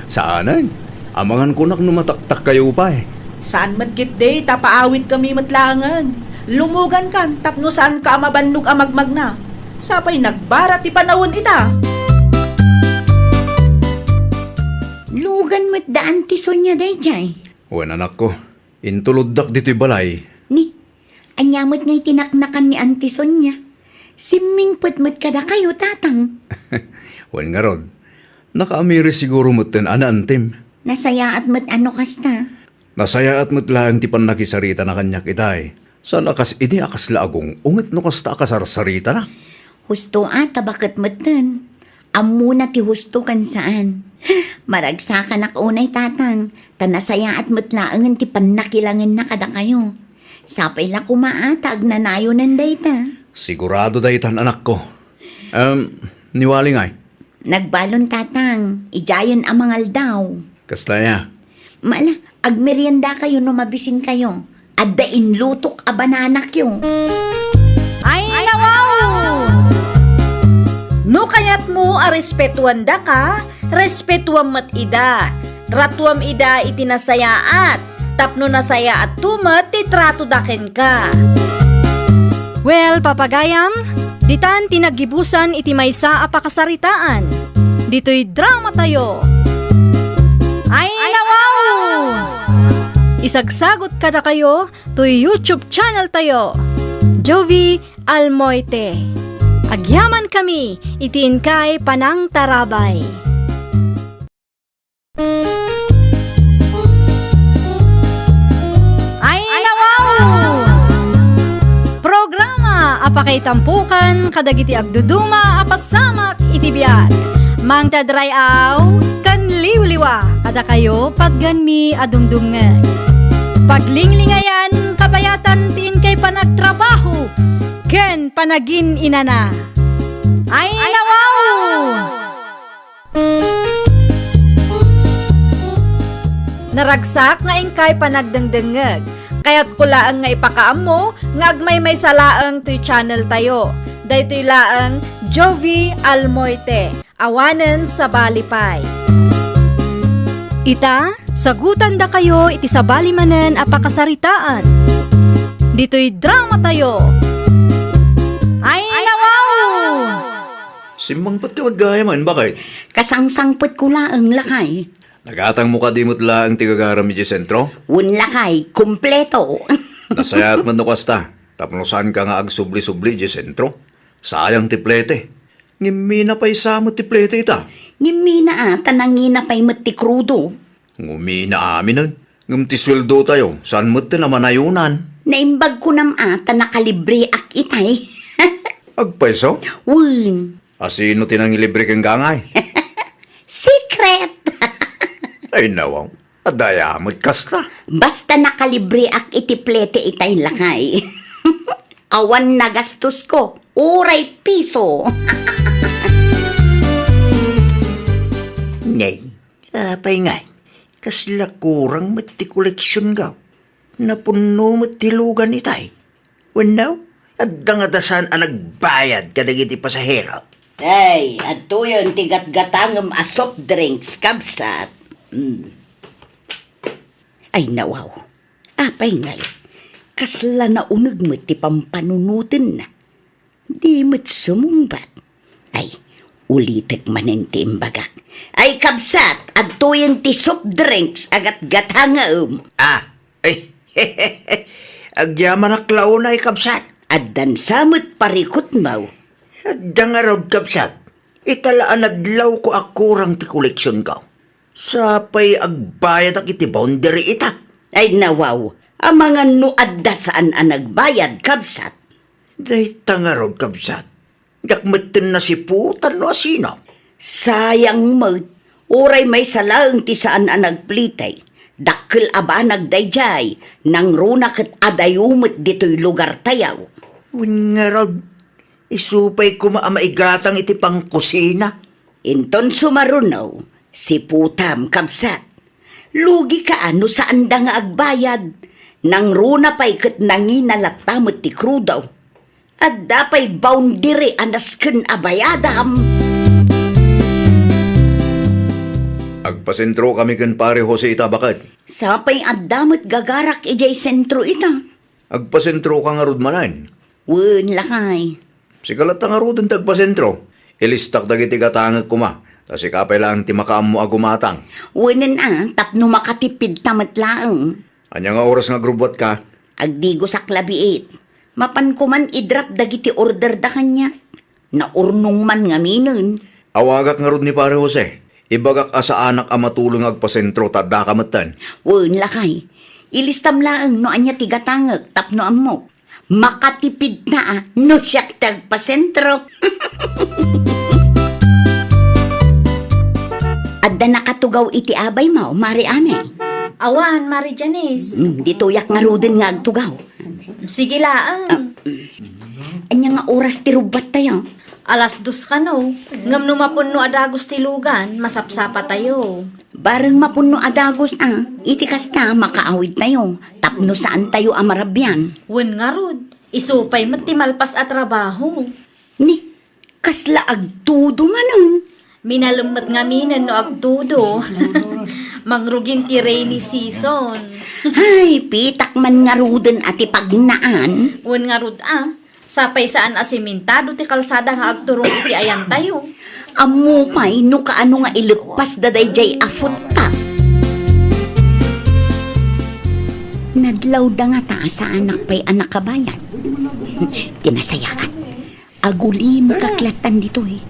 Saanen. Amangan kunak no mataktakkayo pay. Saan met ketdi, ta paawidkami met laengen. Lumugankan tapno saanka a mabannog a magmagna. Sapay nagbara ti panawen ita. Lugan met da Auntie Sonia daydiay. Wen, anakko, intuloddak ditoy balay. Ni, ania met ngay ti naknakan ni Auntie Sonia? Simmingpet met kadakayo, Tatang. Wen ngarud, nakaamiris siguro metten a naantim. Nasayaat met a no kasta. Nasayaat met laeng ti pannakisaritana kaniak itay. Saan a kas idi a kasla agung-unget no kasta a kasarsaritana. Husto a, ta baket metten. Ammona ti husto ken saan. Maragsakanak unay, Tatang, ta nasayaat met laengen ti pannakilangenna kadakayo. Sapay la koma a ta agnanayonen dayta. Sigurado daytan, anakko. Em, ni Wally ngay? Nagbalon, Tatang. Idiayen a mangaldaw. Kasta aya? Mala, agmeriendakayo no mabisinkayo. Adda inlutok a bananakyo. Ay, nawaw! No kayatmo a respetuandaka, respetuam met ida. Tratuam ida iti nasayaat, tapno nasayaatto met ti tratoda kenka. Well, papagayam, ditan ti naggibusan iti maysa a pakasaritaan. Ditoy dramatayo. Ay, nawaw! Isagsagot kadakayo toy YouTube channel tayo, Jovi Almoite. Agyamankami iti inkay panangtarabay. Ay, nawaw! Programa a pakaitampokan kadagiti agduduma a pasamak iti biag. Mangted ray-aw ken liwliwa kadakayo patgenmi a dumdumngeg. Paglinglingayan, kabayatan ti inkay panagtrabaho ken panagin-inana. Ay, nawaw! Naragsak nga inkay panagdengdengngeg. Kayatko laeng nga ipakaammo nga agmaymaysa laeng toy channel tayo. Daytoy laeng Jovi Almoite, awanen sabali pay. Ita, sagutandakayo iti sabali manen a pakasaritaan. Ditoy dramatayo. Ay, nawaw! Simmangpetka met gayam, baket? Kasangsangpetko laeng, lakay. Nagatangmo kadi met laeng ti gagaram idiay sentro? Wen, lakay, kompleto. Nasayaat met no kasta, tapno saanka nga agsubli-subli idiay sentro. Sayang ti plete. Ngem mina pay sa met ti plete ita. Ngem mina a, ta nangina pay met ti krudo. Ngumina aminen. Ngem ti sueldotayo, saan metten a manayonan? Naimbag kunam a, ta nakalibreak itay. Agpayso? Wen. A, sino ti nangilibre ken gangay? Secret! Ay, nawaw. Adda aya met kasta. Basta nakalibreak iti plete itay, lakay. Awan nagastosko, uray piso. Nay, apay ngay, kasla kurang met ti koleksionko. Napunno met ti lugan itay. Wenno, adda ngata saan a nagbayad kadagiti pasahero? Ay, adtoyen ti gatgatangem a soft drinks, kabsat. Mm. Ay, nawaw. Apay ngay, kasla nauneg met ti pampanunotenna. Di met sumungbat. Ay, ulitek manen ti imbagak. Ay, kabsat, adtoyen ti soft drinks a gatgatangem. Ah, ay, agyamanak la unay, kabsat. Addan sa met parikutmo. Adda ngarud, kabsat. Ita la a nadlawko a kurang ti koleksionko. Sa pay agbayadak iti boundary ita. Ay, nawaw, amangan no adda saan a nagbayad, kabsat. Dayta ngarud, kabsat. Diak metten nasiputan no asino. Sayang met, uray maysa laeng ti saan a nagplete. Dakkel a banag daydiay, nangruna ket adayo met ditoy lugartayo. Wen ngarud, isu pay koma a maigatang iti pangkusina. Inton sumaruno, siputam, kabsat. Lugika a no saanda nga agbayad. Nangruna pay ket nangina latta met ti krudo. Adda pay boundary a nasken a bayadam. Agpasentrokami ken Pare Jose ita, baket. Sa pay adda met gagarak idiay sentro ita. Agpasentroka ngarud manen. Wen, lakay. Sika latta ngaruden ti agpasentro. Ilistak dagiti gatangek koma, ta sika pay laeng ti makaammo a gumatang. Wenen a, tapno makatipidta met laeng. Ania nga oras nga agrubbuatka? Agdigosak la biit. Mapan koman i-drop dagiti orderda kaniak. Naurnong man ngaminen. Awagak ngarud ni Pare Jose. Ibagak a saanak a matulong nga agpasentro ta addaka metten. Wen, lakay. Ilistam laeng no ania ti gatangek tapno ammok. Makatipidta a no siak ti agpasentro. Adda nakatugaw iti abaymo, Mari Ame? Awan, Mari Janice. Mm, ditoyak ngaruden nga agtugaw. Sige laeng. Ah, mm. Ania nga oras ti rubbuattayo? Alas dos kano, ngem no mapunno a dagus ti lugan, masapsapatayo. Bareng mapunno a dagus a, iti kasta, makaawidtayo, tapno saantayo a marabian. Wen ngarud, isu pay met ti malpas a trabaho. Ni, kasla agtudo manen? Minalem met ngaminen no agtudo. Mangrugin ti rainy season. Ay, pitak man ngaruden a ti pagnaan. Wen ngarud a, sapay saan a simentado ti kalsada nga agturong iti ayantayo. Ammo pay no kaano nga ileppasda daydiay a footpath. Nadlawda ngata a saanak pay a nakabayad. Ti nasayaat. Agulimekak lattan ditoy.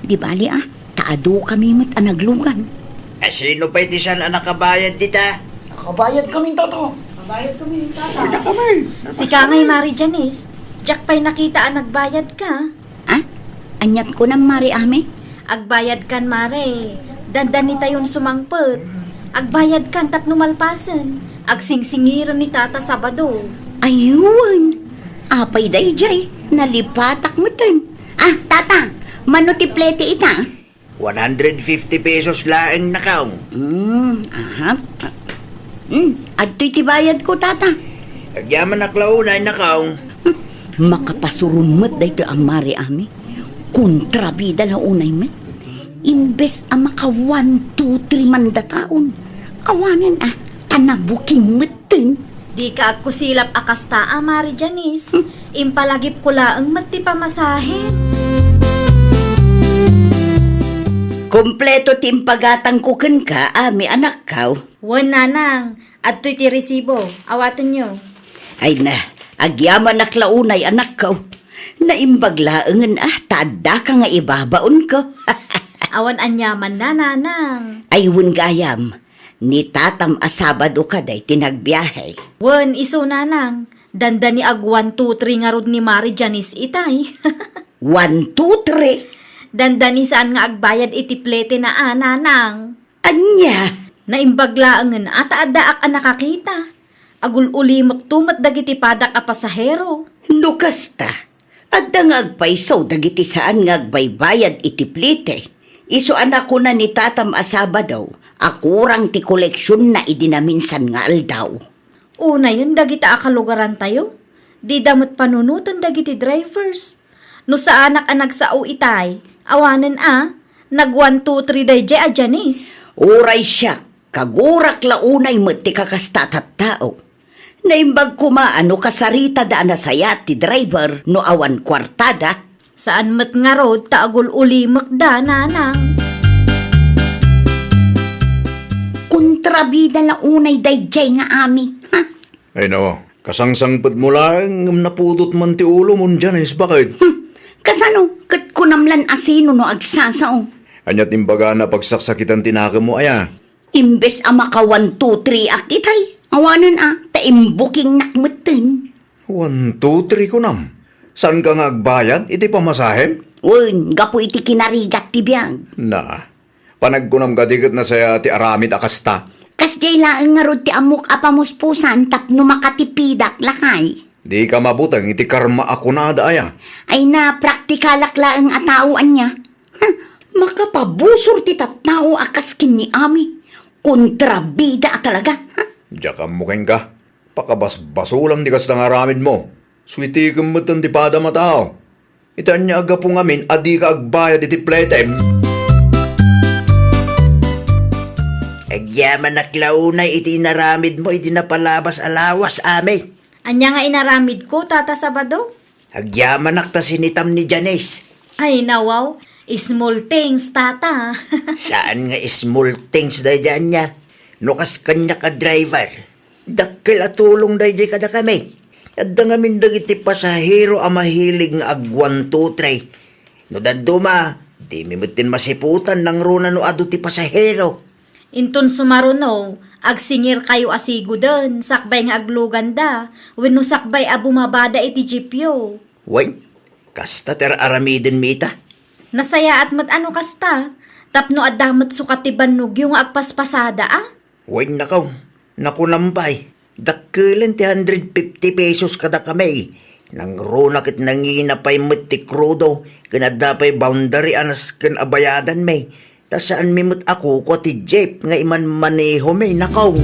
Di bali a, ta adukami met a naglugan. A, sino pay ti saan a nakabayad dita? Nakabayad kami, Tata. Nakabayad kami, Tata. Sika ngay, Mari Janice, diak pay nakita a nagbayadka. Ah? Aniat kunam, Mari Ame? Agbayadkan, Mare. Dandanitayon sumangpet. Agbayadkan tapno malpasen. Agsingsingiren ni Tata Sabado. Aywan. Apay daydiay, nalipatak metten. Ah, Tata, mano ti plete ita? One hundred fifty pesos laeng, Nakaw. Hmm, aha. Hmm, adtoy ti bayadko, Tata. Agyamanak la unay, Nakaw. Hmm, makapasuron met daytoy a Mari Ame. Kontrabida la unay met. Imbes a maka one, two, three man dataon, awanen a, ta nabuking metten. Dika agkusilap a kasta a, Mari Janice. Hmm. Impalagipko laeng met ti pamasahe. Kompleto ti impagatangko kenka, Ami, anakko. Wen, nanang, adtoy ti resibo. Awatenyo. Ay na, agyamanak la unay, anakko. Naimbag laengen a, ta addaka nga ibabaonko. Awan aniamanna, nanang. Ay, wen gayam, ni tatam a Sabado kadi ti nagbiahe. Wen, isu, nanang, dandani ag one, two, three ngarud ni Mari Janice itay. One, two, three. Dandani saan nga agbayad iti plete na a, nanang. Ania? Naimbag laengen a ta addaak a nakakita. Agul-ulimekto met dagiti padak a pasahero. No kasta, adda nga agpayso dagiti saan nga agbaybayad iti plete. Isu a nakuna ni tatam a Sabado a kurang ti koleksionna idi naminsan nga aldaw. Unayen dagita a kalugarantayo, dida met panunoten dagiti drivers. No saanak a nagsao itay, awanen a, nag one, two, three daydiay a Janice. Uray siak, kagurak la unay met ti kakasta a tattao. Naimbag koma a no kasaritada a nasayaat ti driver no awan kuartada. Saan met ngarud ta agul-ulimekda, nanang. Kontrabida la unay daydiay nga Ami, ha? Ay no, kasangsangpetmo laeng ngem napudot man ti ulom, Janice, baket? Hmm, kasano? Ket kunam lan a sino no agsasao? Ania ti imbagana a pagsaksakitan ti nakemmo aya? Imbes a maka one, two, three ak itay, awanen a, ta imbukingnak metten. One, two, three kunam? Saanka nga agbayad iti pamasahem? Wen, gapu iti kinarigat ti biag. Na, panagkunam kadi ket nasayaat ti aramid a kasta? Kasdiay laeng ngarud ti ammok a pamuspusan tapno makatipidak, lakay. Dika mabuteng iti karma a kunada aya? Ay na, praktikalak laeng a tao ania. Huh, makapabusor ti tattao a kas ken ni Ami. Kontrabida a talaga, ha? Diak ammo kenka. Pakabasbasolam ti kasta nga aramidmo. Suitikem metten ti padam a tao. Iti ania a gapu ngamin a dika agbayad iti pletem? Agyamanak la unay iti inaramidmo idi napalabas a lawas, Ami. Ania nga inaramidko, Tata Sabado? Agyamanak ta sinitam ni Janice. Ay, nawaw. Small things, Tata. Saan nga small things daydiay ania? No kas kaniak a driver, dakkel a tulong daydiay kadakami. Adda ngamin dagiti pasahero a mahilig nga ag one, two, three. No dadduma, dimi metten masiputan nangruna no adu ti pasahero. Inton sumaruno, agsingirkayo a sigoden, sakbay nga agluganda, wenno sakbay a bumabada iti jeepyo. Wen, kasta ti ar-aramidenmi ita. Nasayaat met a no kasta, tapno adda met sukat ti bannogyo nga agpaspasada a. Wen, nakaw, nakunam pay, dakkelen ti hundred fifty pesos kadakami. Nangruna ket nangina pay met ti krudo, ken adda pay boundary a nasken a bayadanmi. Ta saanmi met a kukua ti jeep nga imanmanehomi, nakaw.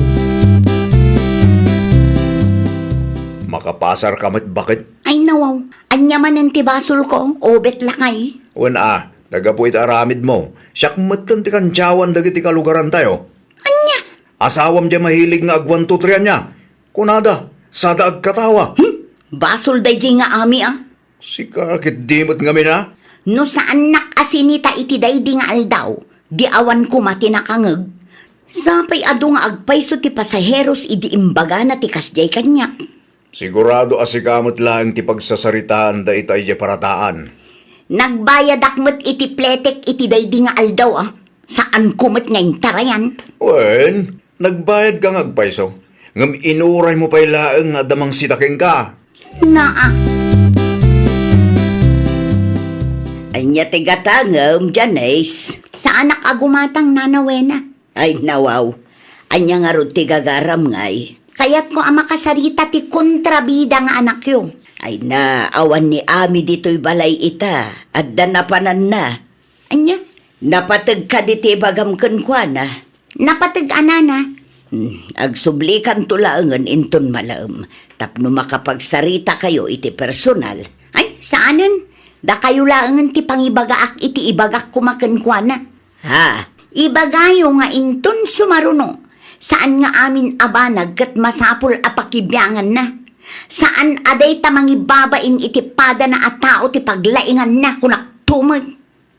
Makapasarka met, baket? Ay, nawaw. Ania manen ti basolko, ubet, lakay? Wen a, ta gapu iti aramidmo, siak metten ti kantiawan dagiti kalugarantayo. Ania? Asawam diay mahilig nga ag one, two, three ania? Kunada, sada agkatawa. Hmm? Basol daydiay nga Ami a. Sika ket di met ngamin a? No saannak a sinita iti daydi nga aldaw, di awan koma ti nakangeg. Sapay adu nga agpayso ti pasaheros idi imbagana ti kasdiay kaniak. Sigurado a sika met laeng ti pagsasaritaan dayta idiay parataan. Nagbayadak met iti pletek iti daydi nga aldaw a. Saanko met nga intarayan. Wen, nagbayadka nga agpayso, ngem inuraymo pay laeng nga adda mangsita kenka. Naa. Ania ti gatangem, Janice? Saanak a gumatang, Nana Wena. Ay, nawaw. Ania ngarud ti gagaram ngay? Kayatko a makasarita ti kontrabida nga anakyo. Ay na, awan ni Ami ditoy balay ita. Adda napananna. Ania? Napateg kadi ti ibagam kenkuana? Napateg a, Nana. Hmm, agsublikanto laengen inton malaem tapno makapagsarita kayo iti personal. Ay, saanen. Dakayo laengen ti pangibagaak iti ibagak koma kenkuana. Ha? Ibagayo nga inton sumaruno, saan nga amin a banag ket masapul a pakibianganna. Saan a dayta mangibabain iti padana a tao ti paglainganna, kunak tumet.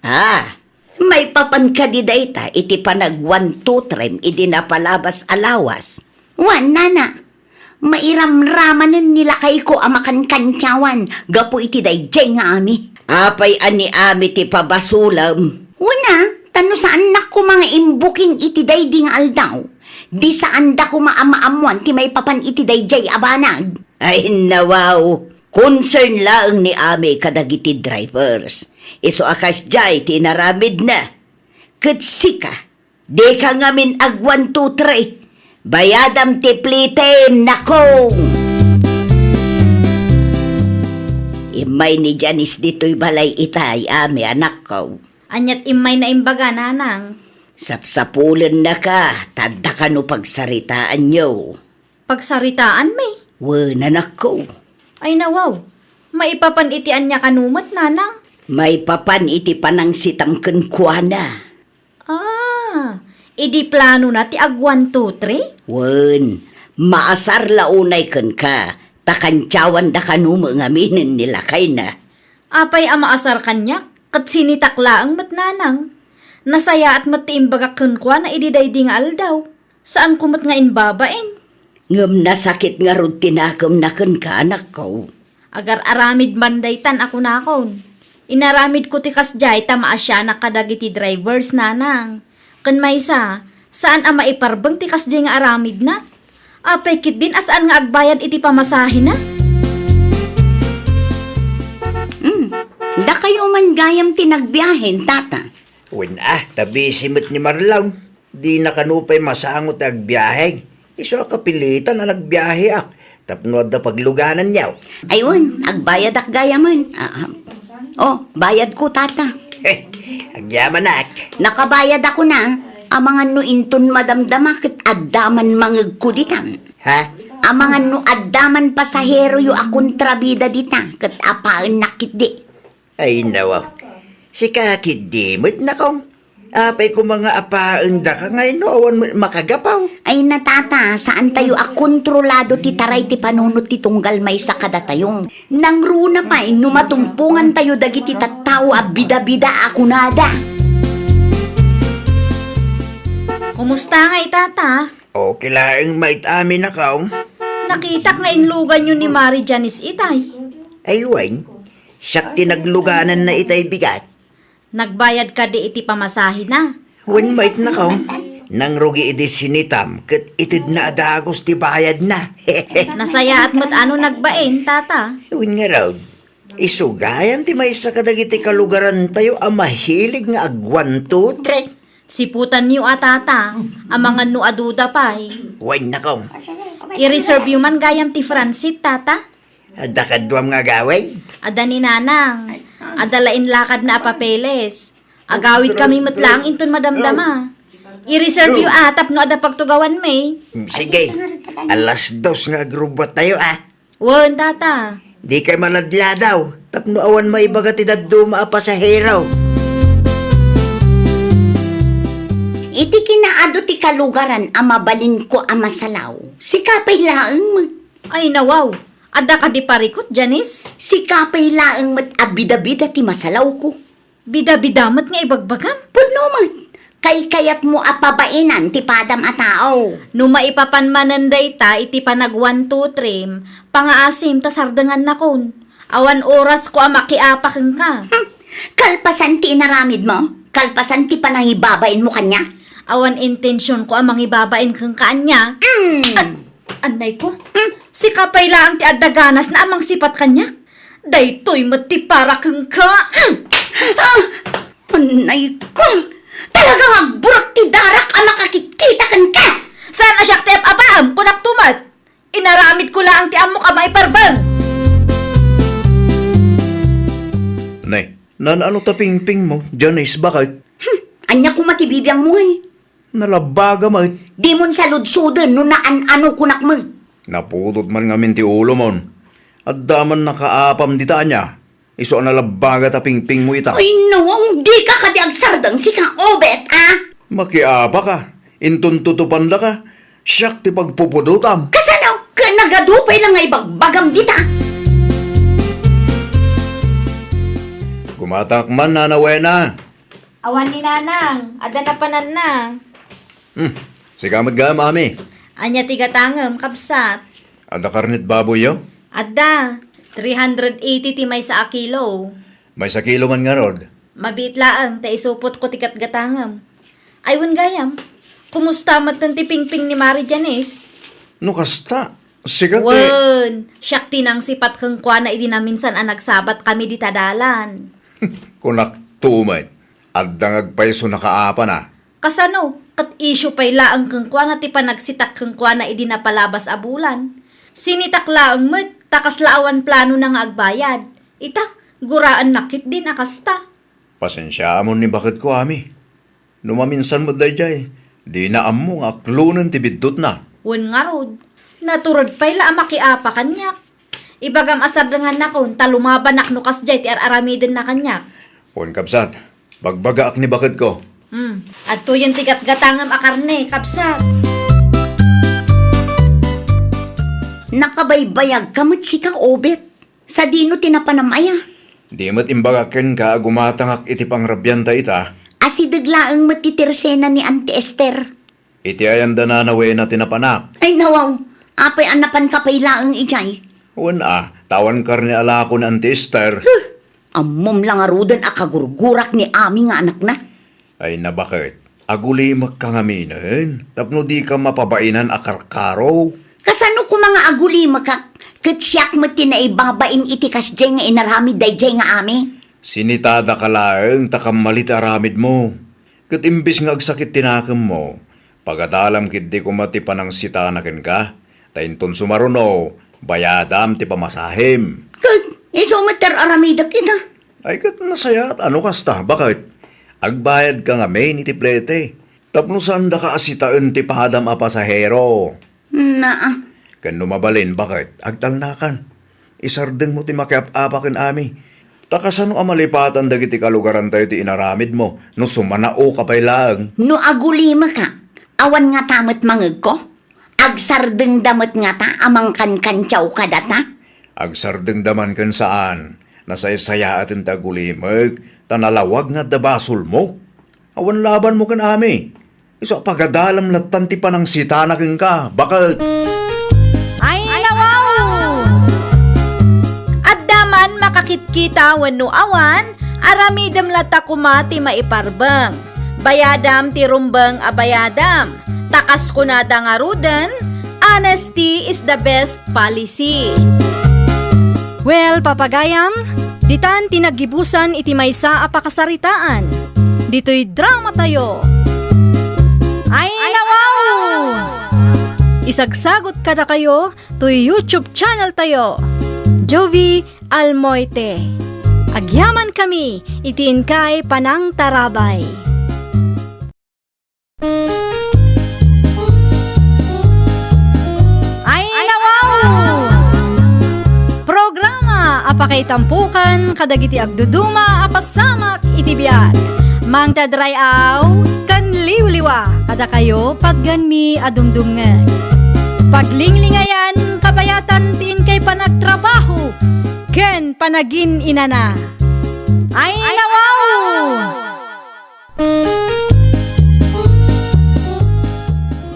Ah, Maipapan kadi dayta iti panag-one, two, three idi napalabas a lawas? Wen, nana. Mairamramanen ni lakayko a makankantiawan gapu iti daydiay nga ami. Apay a ni ami ti pabasolem? Wen a, ta no saannak koma nga imbuking iti daydi nga aldaw, di saanda koma a maammoan ti maipapan iti daydiay a banag. Ay, nawaw. Concern laeng ni ami kadagiti drivers. Isu a kasdiay ti inaramidna. Ket sika, dika ngamin ag-one, two, three. Bayadam ti plitem, nakong! Immay ni Janice ditoy balay itay, ami, anakko. Aniat immay na imbaga, nanang? Sapsapulennaka, ta adda kano pagsaritaanyo. Pagsaritaanmi? Wen, anakko. Ay, nawaw. Maipapan iti ania kano met, nanang? Maipapan iti panangsitam kenkuana. Ah, idi planona ti ag-one, two, three? Wen, maasar la unay kenka, ta kantiawanda kano met ngaminen ni lakayna. Apay a maasar kaniak, ket sinitak laeng met, nanang. Nasayaat met ti imbagak kenkuana idi daydi nga aldaw. Saanko met nga imbabain. Ngem nasakit ngarud ti nakemna kenka, anakko. Agar-aramid man daytan a kunakon. Inaramidko ti kasdiay ta maasianak kadagiti drivers, nanang. Ken maysa, saan a maiparbeng ti kasdiay nga aramidna. Apay ketdin a saan nga agbayad iti pamasahena? Hmm, dakayo man gayam ti nagbiahen, tata. Wen a, ta busy met ni Marlon. Dina kano pay masango ti agbiahe. Isu a kapilitan a nagbiaheak tapno adda paglugananyo. Ay wen, agbayadak gayamen. Ah, ah. Oh, bayadko, tata. Agyamanak. Nakabayadakon a, amangan no inton madamdama ket adda man mangegko ditan. Ha? Amangan no adda man pasaheroyo a kontrabida dita ket apaennak ketdi. Ay, nawaw. Sika ketdi met, nakong. Apay koma nga apaendaka nga no awan met makagapaw. Ay, natata, saantayo a kontrolado ti taray ti panunot ti tunggal maysa kadatayo. Nangruna pay no matumpongantayo dagiti tattao a bida-bida a kunada. Kumusta ngay, tata? Okay laeng met amin, nakong. Nakitak nga inluganyo ni Mari Janice itay. Ay, wen. Siak ti naglugananna itay bigat. Nagbayad kadi iti pamasahena? Wen met, nakong. Nangrugi idi sinitam ket itedna a dagus ti bayadna. Nasayaat met a no nagbain, tata. Wen ngarud, isu gayam ti maysa kadagiti kalugarantayo a mahilig nga ag-one, two, three. Siputanyo a, tata, amangan no aduda pay. Wen, nakong. I-reserveyo man gayam ti front seat, tata. Adda kaduam nga agawid? Adda ni Nanang. Adda la inlakadna a papeles. Agawidkami met laeng inton madamdama. I-reserveyo a tapno adda pagtugawanmi. Mm, sige. Alas dos nga agrubuattayo, a. Wen, tata. Dikay maladladaw tapno awan maibaga ti dadduma a pasahero. Iti kinaadu ti kalugaran a mabalinko a masalaw, sika pay laeng met. Ay, nawaw. Adda kadi parikut, Janice? Sika pay laeng met a bida-bida ti masalawko. Bida-bida met nga ibagbagam? Pudno met. Kaykayatmo a pabainan ti padam a tao. No maipapan manen dayta iti panag-one, two, three, pangaasim ta sardengannakon. Awan orasko a makiapa kenka. Hmm. Kalpasan ti inaramidmo? Kalpasan ti panangibabainmo kaniak? Awan intensionko a mangibabain kenka ania. Mm. An-, annayko? Hmm? Sika pay laeng ti adda ganasna a mangsipat kaniak. Daytoy met ti para kenka. Mm. Ah! Annayko! Talagang agburak ti darak a makakitkita kenka! Saan a siak ti ep-apaem, kunak tumet. Inaramidko laeng ti ammok a maiparbeng. Ne, naan-ano ta pingpingmo, Janice, baket? Hmm, ania koma ti bibiangmo, ay? Nalabbaga met. Dimon saludsoden no naan-ano kunak met. Napudot man ngamin ti ulomon. Adda man nakaapam dita ania. Isu a nalabbaga ta pingpingmo ita. Ay, no, dika kadi agsardeng sika, Obet, a? Makiapaka. Inton tutupandaka, siak ti pagpupudotam. Kasano? Ket nagadu pay la nga ibagbagam dita. Gumatak man, Nana Wena. Awan ni Nanang, adda napananna. Hmm, sika met gayam, Ami. Ania ti gatangem, kabsat? Adda karnet baboyyo? Adda, three hundred eighty ti maysa a kilo. Maysa kilo man ngarud? Mabiit laeng ta isupotko ti gatgatangem. Ay, wen gayam, kumusta metten ti pingping ni Mari Janice? No kasta, sika ti Wen, siak ti nangsipat kenkuana idi naminsan a nagsabat kami dita dalan. Kunak to met, adda nga agpayso nakaapana. Kasano? Ket isyu pay laeng kenkuana ti panagsitak kenkuana idi napalabas a bulan. Sinitak laeng met, ta kasla awan planona nga agbayad. Ita, guraennak ketdin a kasta. Pasensiaamon ni baketko, Ami. No maminsan met daydiay, dina ammo nga aklonen ti biddutna. Wen ngarud, natured pay la a makiapa kaniak. Ibagam a sardengannakon ta lumabanak no kasdiay ti ar-aramidenna kaniak. Wen, kabsat, bagbagaak ni baketko. Hmm, adtoyen ti gatgatangem a karne, kabsat. Nakabaybayagka met sika, Obet. Sadino ti napanam aya? Di met imbagak kenka a gumatangak iti pangrabianta ita. Asideg laeng met ti tersena ni Auntie Esther. Iti ayan da nanawena ti napanak. Ay, nawaw, apay a napanka pay laeng idiay? Wen a, ta awan karne a lako ni Auntie Esther. Huh! Ammom la ngaruden a kagurgurak ni Ami nga anakna. Ay, nabaket. Agulimekka ngaminen, tapno dika mapabainan a karkaro. Kasano koma nga agulimekak, ket siak met ti naibabain iti kasdiay nga inaramid daydiay nga Ami? Sinitadaka laeng ta kammali ti aramidmo. Ket imbes nga agsakit ti nakemmo, pagadalam ketdi koma ti panangsitana kenka, ta inton sumaruno, bayadam ti pamasahem. Ket isu met ti ar-aramidek ita. Ay, ket nasayaat a no kasta, baket? Agbayadka ngamin iti plete, tapno saandaka a sitaen ti padam a pasahero. Naa. Ken no mabalin, baket, agtalnakan. Isardengmo ti makiap-apa ken Ami. Ta kasano a malipatan dagiti kalugarantayo ti inaramidmo no sumanaoka pay laeng? No agulimeka, awan ngata met mangegko? Agsardengda met ngata a mangkankantiaw kadata? Agsardengda man ken saan, nasaysayaaten ti agulimek, ta nalawag nga adda basolmo. Awan labanmo ken Ami. Isu a pagadalam lattan ti panangsitana kenka, baket. Ay, nawaw! Adda man makakitkita wenno awan, aramidem latta koma ti maiparbeng. Bayadam ti rumbeng a bayadam. Ta kas kunada ngaruden, honesty is the best policy. Well, papagayam, ditan ti naggibusan iti maysa a pakasaritaan. Ditoy dramatayo. Ay, nawaw! Isagsagot kadakayo toy YouTube channeltayo, Jovie Almoite. Agyamankami iti inkay panangtarabay. Ay, nawaw! Programa a pakaitampokan kadagiti agduduma a pasamak iti biag. Mangted ray-aw ken liwliwa kadakayo patgenmi a dumdumngeg. Paglinglingayan, kabayatan ti inkay panagtrabaho ken panagin-inana. Ay, nawaw!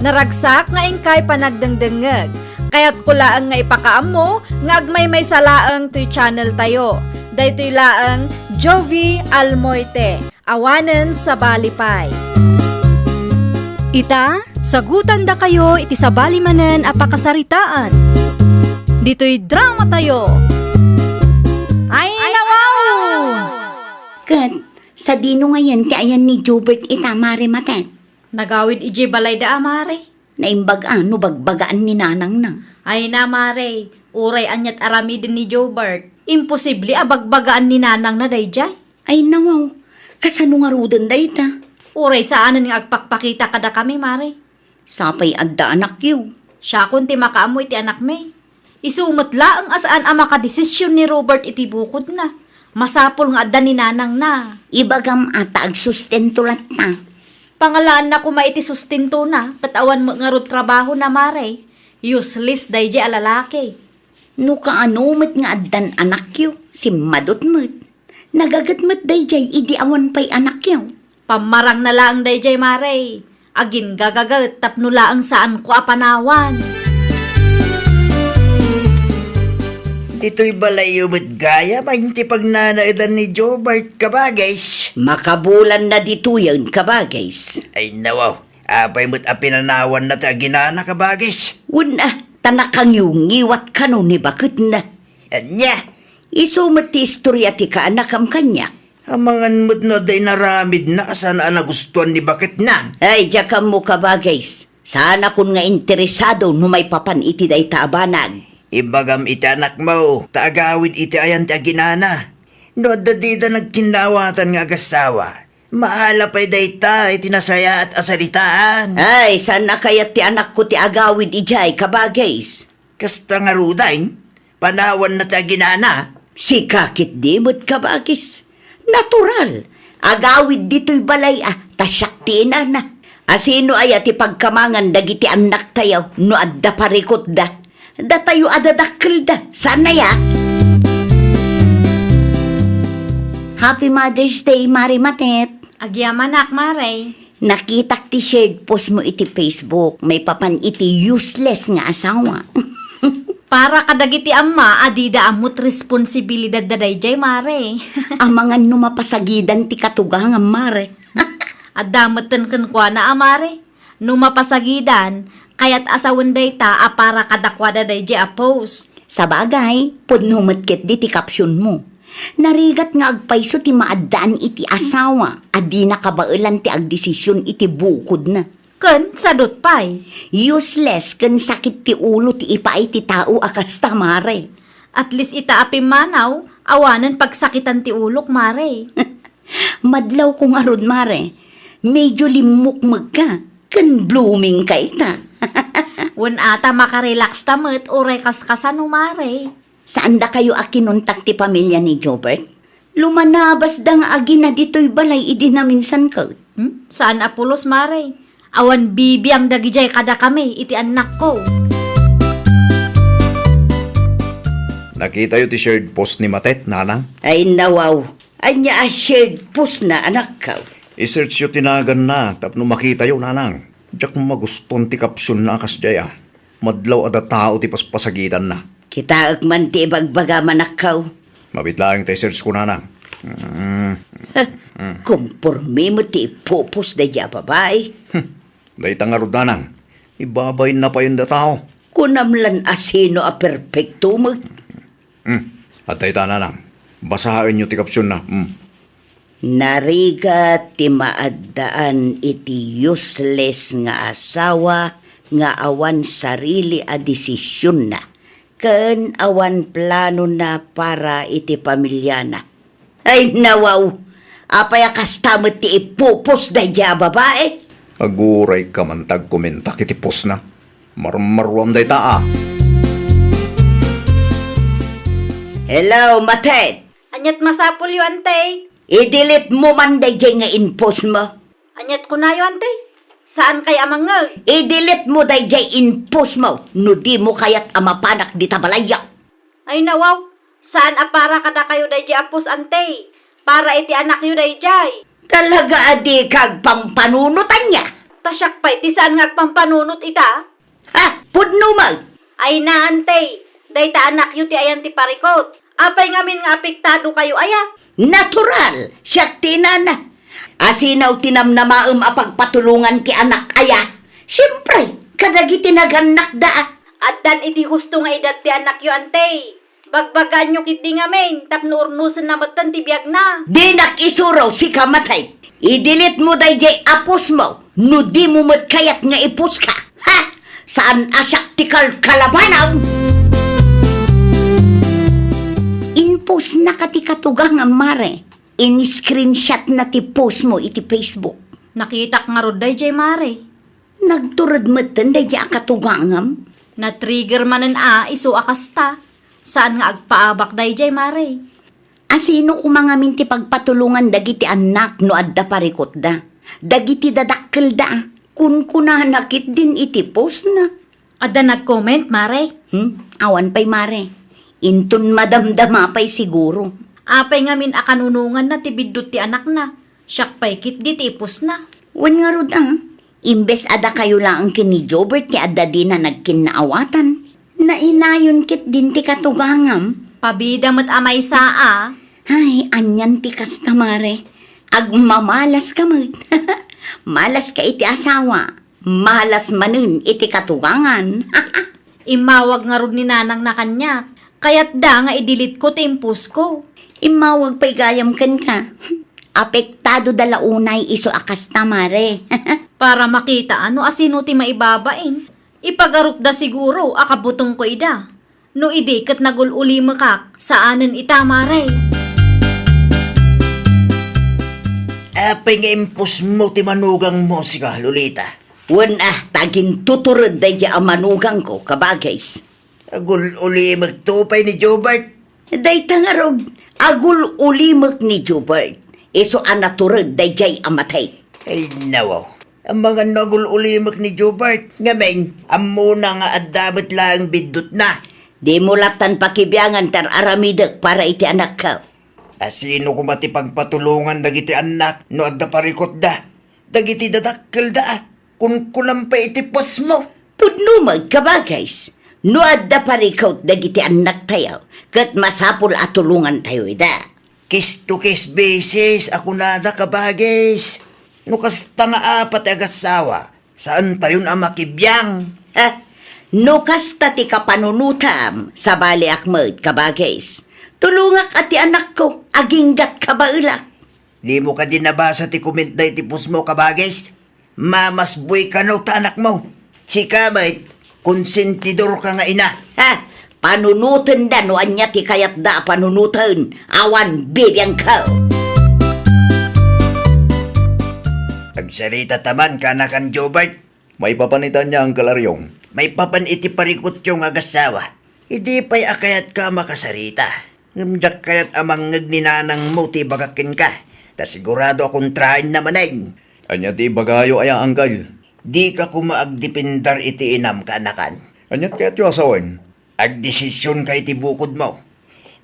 Naragsak nga inkay panagdengdengngeg. Kayatko laeng nga ipakaammo nga agmaymaysa laeng toy channeltayo. Daytoy laeng Jovie Almoite, awanen sabali pay. Ita, sagutandakayo iti sabali manen a pakasaritaan. Ditoy dramatayo. Ay, nawaw! Ket sadino ngayen ti ayan ni Jobert ita, Mare Matet? Nagawid idiay balayda a, Mare. Naimbag a no bagbagaan ni nanangna. Ay na, Mare, uray aniat aramiden ni Jobert, imposible a bagbagaan ni nanangna daydiay. Ay nawaw, kasano ngaruden dayta? Uray saanen nga agpakpakita kadakami, Mare. Sapay adda anakyo. Siakon ti makaammo iti anakmi. Isu met laeng a saan a makadesisyon ni Robert iti bukodna. Masapul nga adda ni nanangna. Ibagam a ta agsustento latta. Pangalaanna koma iti sustentona, ket awan met ngarud trabahona, Mare. Useless daydiay a lalaki. No kaano met nga addan anakyo, simmadut met. Nagaget met daydiay idi awan pay anakyo. Pammarangna laeng dayjay, Mare. Aginggagaget tapno laeng saanko a panawan. Ditoy balayyo met gayam ti pagnanaedan ni Jobert, kabagis. Makabulanna ditoyen, kabagis. Ay, nawaw. Apay met a pinanawanna ti aginana, kabagis? Wen a, ta nakangiwngiwat kano ni baketna. Ania? Isu met ti istoria ti kaanakam kaniak. Amangan met no adda inaramidna a saan a nagustuan ni baketna. Ay, diak ammo, kabagis. Saanakon nga interesado no maipapan iti dayta a banag. Ibagam iti anakmo, ta agawid iti ayan ti aginana. No adda dida nagkinnaawatan nga agasawa, maala pay dayta iti nasayaat a saritaan. Ay, saan a kayat ti anakko ti agawid idiay, kabagis. Kasta ngaruden, panawanna ti aginana. Sika ketdi met, kabagis. Natural, agawid ditoy balay a, ta siak ti inana. Asino aya ti pagkamangan dagiti annaktayo no adda parikutda? Datayo a dadakkelda, saan aya? Happy Mother's Day, Mare Matet. Agyamanak, Mare. Nakitak ti shared post mo iti Facebook, maipapan iti useless nga asawa. Para kadagiti amma a dida ammot responsibilidad da dayjay, Mare. Amangan no mapasagidan ti katugangam, Mare. Adda metten kenkuana a, Mare. No mapasagidan, kayat a sawen dayta a para kadakuada dayjay a post. Sabagay, pudno met ketdi ti caption mo. Narigat nga agpayso ti maaddaan iti asawa a dina kabaelan ti agdesisyon iti bukodna. Ken sadut pay. Useless ken sakit ti ulo ti ipaay ti tao a kasta, Mare. At least ita a pimmanaw, awanen pagsakitan ti ulok, Mare. Madlawko ngarud, Mare. Medyo limmukmegka ken blooming ka ita. Wen ata makarelax ta met uray kaskasano, Mare. Saandakayo a kinontak ti pamilya ni Jobert? Lumanabasda nga agina ditoy balay idi naminsan ket. Hmm? Saan a pulos, Mare. Awan bibiang dagidiay kadakami iti annakko. Nakitayo ti shared post ni Matet, Nanang? Ay, nawaw. Ania a shared post na, anakko? I-search yo ti naganna tapno makitayo, Nanang. Diak magustuan ti caption na a kasdiay a. Madlaw a datao ti paspasagidanna. Kitaek man ti ibagbaga, manakkaw. Mabit laeng ta i-search ko, Nanang. Mm. Heh, konporme met ti ipupos daydi a babai. Hmm. Dayta ngarud, Nanang. Ibabainna payen datao. Kunam lan a sino a perpekto met. Hmm. Adda ita, Nanang. Basaenyo ti caption na. Hmm. Narigat ti maaddaan iti useless nga asawa nga awan sarili a desisionna ken awan planona para iti pamiliana. Ay, nawaw! Apay a kasta met ti ipupos daydi a babai? Aguray ka man ta agkomentak iti postna. Marmaruam dayta a. Hello, Matet! Aniat masapulyo, Ante? I-delete mo man dayjay nga in-post mo. Aniat kunayo, Ante? Saan kay a mangngeg? I-delete mo dayjay in-post mo no di mo kayat a mapanak dita balayyo. Ay, nawaw. Saan a para kadakayo dayjay a post, Ante. Para iti anakyo dayjay. Talaga a di ka agpampanunot, ania? Ta siak pay ti saan nga agpampanunot ita? Ha? Pudno met! Ay na, Ante, dayta anakyo ti ayan ti parikut. Apay ngamin nga apektado kayo aya? Natural! Siak ti inana. Asino ti namnamaem a pagpatulongan ti anak aya? Siempre, kadagiti nagannakda a. Addan iti husto nga edad ti anakyo, Ante. Bagbagaanyo ketdi ngamin tapno urnosenna metten ti biagna. Dinak isuro, sika Matet. I-delete mo dayjay a post mo no di mo met kayat nga i-post ka. Ha? Saan a siak ti kalkalabanam? In-post na ka ti katugangam, Mare. In-screenshot na ti post mo iti Facebook. Nakitak ngarud dayjay, Mare. Nagtured metten dayjay a katugangam. Na-trigger manen a isu a kasta. Saan nga agpaabak dayjay, Mare. Asino koma ngamin ti pagpatulongan dagiti annak no adda parikutda? Dagiti dadakkelda, kunkunana ketdin iti postna. Adda nag-comment, Mare? Hmm? Awan pay, Mare. Inton madamdama pay siguro. Apay ngamin a kanunonganna ti biddut ti anakna? Siak pay ketdi ti ipusna. Wen ngarud a, imbes a dakayo laeng ken ni Jobert ti adda dina nagkinnaawatan, nainayon ketdin ti katugangam. Pabida met a maysa a. Ay, anian ti kasta, mare. Agmamalaska met. Malaska iti asawa. Malas manen iti katugangan. Immawag ngarud ni nanangna kaniak. Kayatda nga i-delete ko ti impost ko. Immawag pay gayam kenka. Apektado da la unay isu a kasta, mare. Para makita no asino ti maibabain. Ipagarupda siguro a kabutengko ida. No idi ket nagul-ulimekak, saanen ita, mare. Apay nga impostmo ti manugangmo, sika, Lolita? Wen a, ta agintutured daydi a manugangko, kabagays. Agul-ulimekto pay ni Jobert. Dayta ngarud, agul-ulimek ni Jobert. Isu a natured daydiay a matay. Ay, nawaw. Amangan no agul-ulimek ni Jobert. Ngamin, ammona nga adda met laeng biddutna. Dimo lattan pakibiangan ti ar-aramidek para iti anakko. Asino koma ti pagpatulongan dagiti annak no adda parikutda? Dagiti dadakkelda a. Kunkunam pay iti postmo. Pudno met, kabagays. No adda parikut dagiti annaktayo, ket masapul a tulongantayo ida. Case to case basis a kunada, kabagays. No kasta nga apat ti agassawa, saantayon a makibiang. Eh, no kasta ti kapanunotam, sabaliak met, kabagays. Tulongak a ti anakko, aginggat kabaelak. Dimo kadi nabasa ti comment daydi postmo, kabagays? Mamasboy kano ta anakmo. Sika met, konsentidorka nga ina. Ha? Panunotenda no ania ti kayatda a panunoten. Awan bibiangko. Agsarita ta man, kanakan Jobert. Maipapan ita ania, Uncle Aryong? Maipapan iti parikutyo nga agassawa. Idi pay a kayatka a makasarita. Ngem diak kayat a mangngeg ni nanangmo ti ibagak kenka. Ta sigurado a kontraenna manen. Ania ti ibagayo aya, Uncle? Dika koma agdepender iti inam, kanakan. Aniat kayatyo a sawen? Agdesisionka iti bukodmo.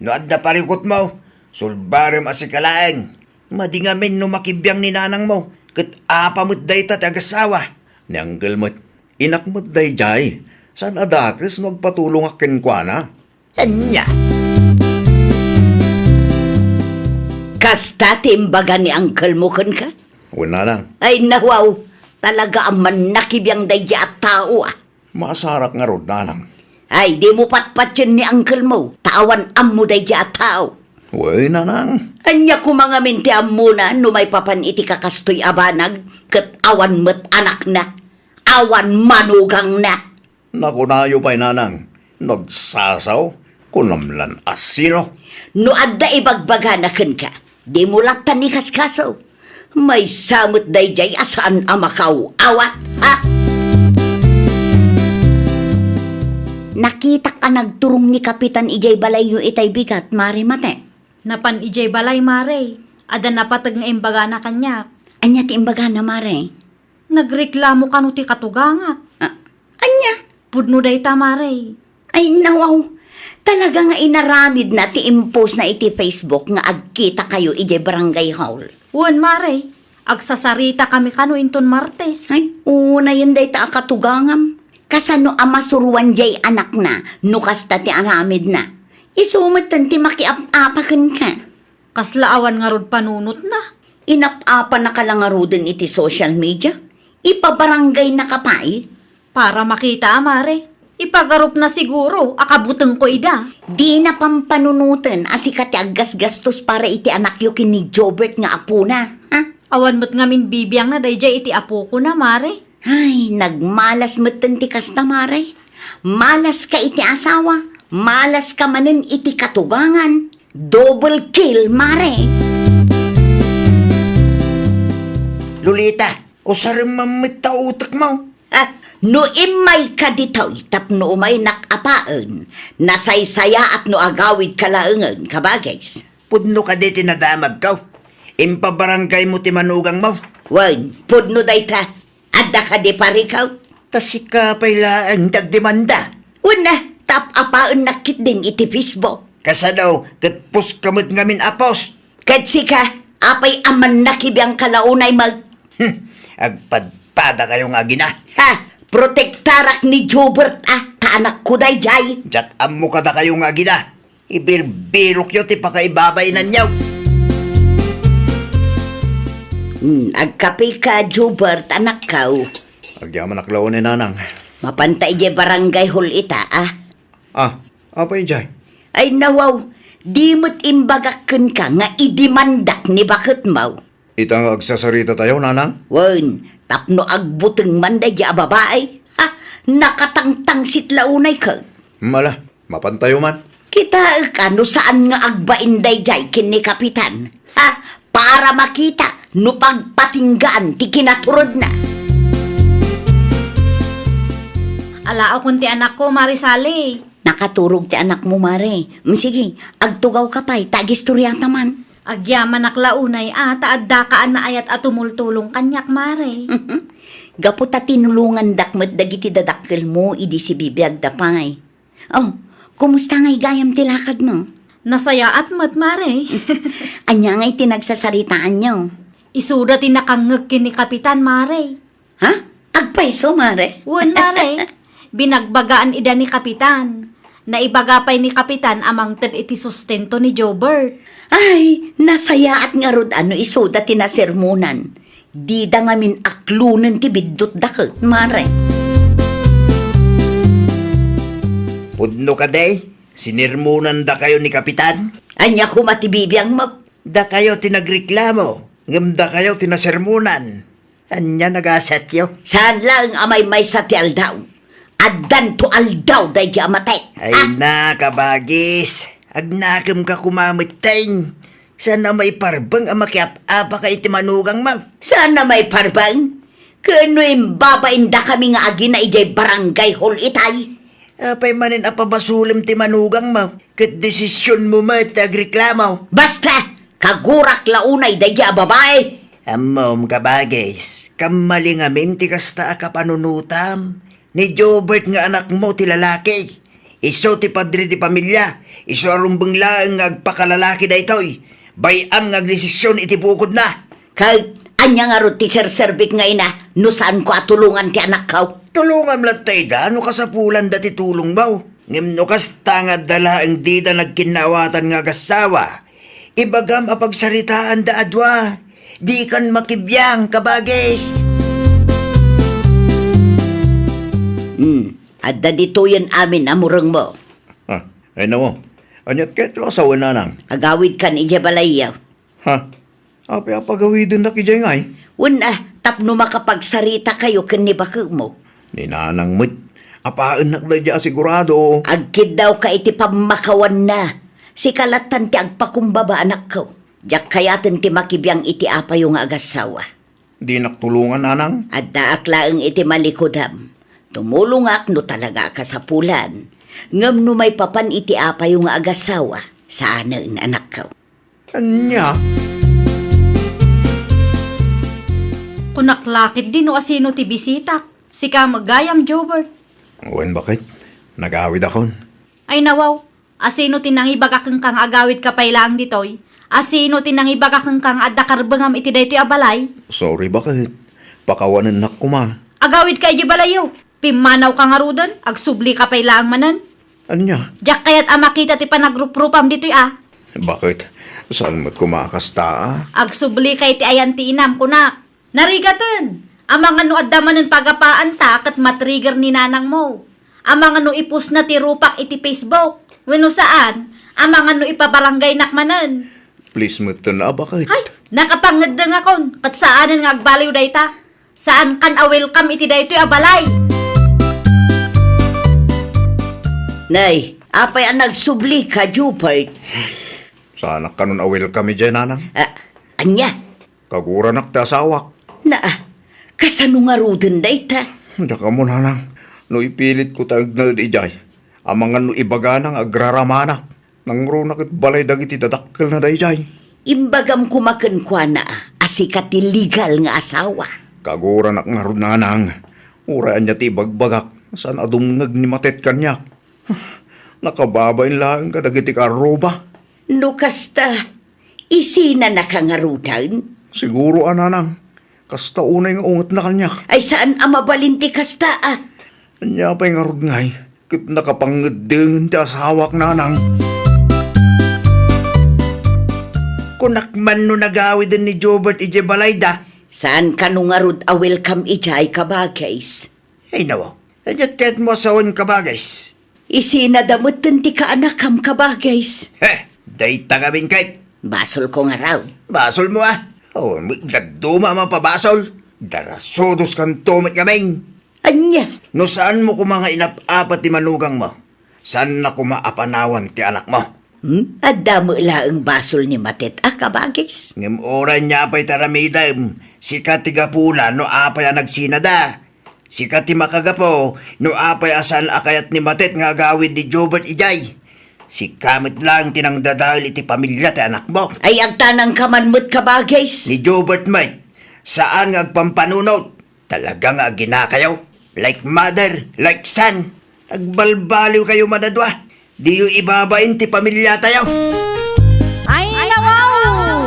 No adda parikutmo, sulbarem a sika laeng. Madi ngamin no makibiang ni nanangmo, ket apa met dayta ti agassawa? Ni Uncle met, inak met daydiay. Saan a dakes no agpatulongak kenkuana? Ania? Kasta ti imbaga ni unclemo kenka? Wen, nanang. Ay, nawaw! Talaga a mannakibiang daydi a tao, a. Maasarak ngarud, nanang. Ay, dimo patpatien ni unclemo, ta awan ammo daydi a tao. Wen, nanang. Ania koma ngamin ti ammona no maipapan iti kakastoy a banag, ket awan met anakna, awan manugangna? Nakunayo pay, nanang, nagsasaw, kunam lan a sino? No adda ibagbagana kenka, dimo lattan ikaskaso. Maysa met daydiay a saan a makaaw-awat, ha? Nakitak a nagturong ni Kapitan idiay balayyo itay bigat, Mare Mate. Napan idiay balay, Mare. Adda napateg nga imbagana kaniak. Ania ti imbagana, Mare? Nagreklamo kano ti katugangak. Ah, ania? Pudno dayta, Mare. Ay, nawaw. Talaga nga inaramidna ti impostna iti Facebook nga agkitakayo idiay barangay hall. Wen, Mare. Agsasaritakami kano inton Martes. Ay, unayen dayta a katugangam. Kasano a masuroan diay anakna no kasta ti aramidna? Isu metten ti makiap-apa kenka. Kasla awan ngarud panunotna. Inap-apanaka la ngaruden iti social media? Ipabarangaynaka pay? Para makita a, Mare. Ipagarupna siguro a kabutengko ida. Dina pampanunoten a sika ti aggasgastos para iti anakyo ken ni Jobert nga apona, ha? Awan met ngamin bibiangna daydiay iti apokona, Mare. Ay, nagmalas metten ti kasta, Mare. Malaska iti asawa, malaska manen iti katugangan. Double kill, Mare. Lolita, usarem man met ta utekmo. Ah, no immayka ditoy tapno umaynak apaen, nasaysayaat no agawidka laengen, kabagays. Pudno kadi ti nadamagko? Impabarangaymo ti manugangmo? Wen, pudno dayta. Adda kadi parikut? Ta sika pay laeng ti agdemanda. Wen a, ta ap-apaennak ketdin iti Facebook. Kasano ket post ka met ngamin a post? Ket sika, Apay a mannakibiangka la unay met? Hmm, agpadpadakayo nga agina. Ha? Protektarak ni Jobert a, ta anakko daydiay. Diak ammo kadakayo nga agina. Ibirbirokyo ti pakaibabainanyo. Hmm, agkapeka, Jobert, anakko. Agyamanak la unay, nanang. Mapanta idiay barangay hall ita, a? Ah, apay idiay? Ay, nawaw, di met imbagak kenka nga idimandak ni baketmo. Ita nga agsasaritatayo, nanang? Wen, tapno agbuteng man daydiay a babai. Ha, nakatangtangsit la unay ket. Mala, mapantayo man. Kitaek a no saan nga agbain daydiay ken ni Kapitan. Ha, para makita no pagpatinggaan ti kinaturedna. Alaokon ti anakko, Mare Sally. Nakaturog ti anakmo, Mare. Mm, sige, agtugawka pay, ta agistoriata man. Agyamanak la unay a, ta addaka a naayat a tumultulong kaniak, Mare. Gapu ta tinulongandak met dagiti dadakkelmo idi sibibiagda pay. Oh, kumusta ngay gayam ti lakadmo? Nasayaat met, Mare. Ania ngay ti nagsasaritaanyo? Isuda ti nakangngeg ken ni Kapitan, Mare. Ha? Agpayso, Mare? Wen, Mare. Binagbagaan ida ni Kapitan. Naibaga pay ni Kapitan a mangted iti sustento ni Jobert. Ay, nasayaat ngarud a no isuda ti nasermonan. Dida ngamin aklonen ti biddutda ket, Mare. Pudno kadi, sinermonandakayo ni Kapitan? Ania koma ti bibiangmo? Dakayo ti nagreklamo, ngem dakayo ti nasermonan. Ania nagasatyo? Saan laeng a maymaysa ti aldaw. Addanto aldaw daydi a matek. Ay na, kabagis. Agnakemka koma metten. Saan a maiparbeng a makiap-apaka iti manugangmo? Saan a maiparbeng? Ken no imbabaindakami nga agina idiay barangay hall itay? Apay manen a pabasolem ti manugangmo, ket desisionmo met ti agreklamo. Basta! Kagurak la unay daydi a babai! Ammom, kabagis, kammali ngamin ti kasta a kapanunotam. Ni Jobert nga anakmo ti lalaki. Isu ti padre ti pamilia. Isu a rumbeng laeng nga agpakalalaki daytoy. Bay-am nga agdesision iti bukodna. Ket ania ngarud ti serserbik nga ina no saanko a tulongan ti anakko? Tulongam latta ida no kasapulanda ti tulongmo. Ngem no kasta nga adda laeng dida nagkinnaawatan nga agassawa, ibagam a pagsaritaanda a dua. Dikan makibiang, kabagis. Hmm, adda ditoyen amin a murengmo. Ah, ay namo. Aniat ket ti asawen, nanang? Agawidkan idiay balayyo. Ha? Apay a pagawidennak idiay ngay? Wen a, tapno makapagsaritakayo ken ni baketmo. Ni nanang met, apaennak daydi a sigurado. Agkiddawka iti pammakawanna. Sika lattan ti agpakumbaba, anakko. Diak kayaten ti makibiang iti apayo nga agassawa. Dinak tulongan, nanang. Addaak laeng iti malikudam. Tumulongak no talaga a kasapulan. Ngem no maipapan iti apayo nga agassawa, saanen, anakko. Ania? Kunak la ketdi no asino ti bisitak. Sika met gayam, Jobert. Wen, baket. Nagawidakon. Ay, nawaw. Asino ti nangibaga kenka nga agawidka pay laeng ditoy? Asino ti nangibaga kenka nga adda karbengam iti daytoy a balay? Sorry, baket. Pakawanennak koma. Agawidka idiay balayyo. Pimmanawka ngaruden, agsublika pay laeng manen. Ania? Diak kayat a makita ti panagruprupam ditoy a. Baket? Saan met koma a kasta a? Agsublika iti ayan ti inam, kunak. Narigaten! Amangan no adda manen pagapaanta ket matrigger ni nanangmo. Amangan no ipostna ti rupak iti Facebook. Wenno saan, amangan no ipabaranggaynak manen. Please metten a, baket? Ay, nakapangeddengakon, ket saanen nga agbaliw dayta. Saankan a welcome iti daytoy a balay. Nay, apay a nagsublika, Jobert? Saanak kanon a welcome idiay, nanang. Ah, ania? Kaguranak ti asawak. Naa, kasano ngaruden dayta? Diak ammo, nanang. No ipilitko ti agnaed idiay, amangan no ibagana nga agraramanak. Nangruna ket balay dagiti dadakkelna daydiay. Imbagam koma kenkuana a sika ti legal nga asawa. Kaguranak ngarud, nanang. Uray ania ti ibagbagak, saan a dumngeg ni Matet kaniak. Nakababain laeng kadagiti kaarruba. No kasta, Isina nakangaruden? Siguro a, nanang. Kasta unay nga ungetna kaniak. Ay, saan a mabalin ti kasta a. Ania pay ngarud ngay? Ket nakapangngeddengen ti asawak, nanang. Kunak man no nagawiden ni Jobert idiay balayda. Saan kano ngarud a welcome idiay, kabagis? Ay, nawa. Idiat kayatmo a sawen, kabagis? Isina da metten ti kaanakam, kabagis. He, dayta ngamin ket. Basolko ngarud. Basolmo a. O, dadduma a mapabasol. Darasudos kanto met ngamin. Ania? No saanmo koma nga inap-apa ti manugangmo, saanna koma a panawan ti anakmo. Hmm? Adda met laeng basol ni Matet a, kabagis. Ngem uray nia pay ti aramidem, sika ti gapuna no apay a nagsinada. Sika ti makagapu no apay a saan a kayat ni Matet nga agawid ni Jobert idiay. Sika met laeng ti nangdadael iti pamilia ti anakmo. Ay, agtanangka man met, kabagis. Ni Jobert met, saan nga agpampanunot. Talaga nga aginakayo. Like mother, like son. Nagbalbaliwkayo man a dua. Diyo ibabain ti pamiliatayo. Ay, nawaw!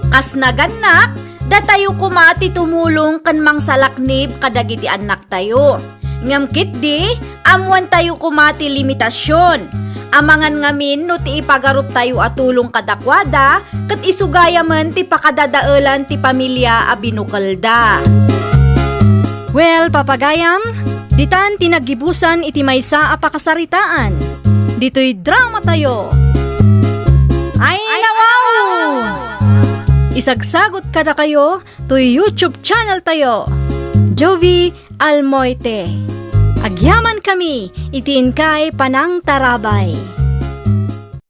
Kas nagannak, datayo koma ti tumulong ken mangsalaknib kadagiti annaktayo. Ngem ketdi, ammoantayo koma ti limitasion. Amangan ngamin no ti ipagaruptayo a tulong kadakuada, ket isugayamen ti pakadadaelan ti pamilia a binukelda. Well, papagayam, ditan ti naggibusan iti maysa a pakasaritaan. Ditoy dramatayo. Ay, nawaw! Isagsagot kadakayo toy YouTube channel tayo, Jovi Almoite. Agyamankami iti inkay panangtarabay.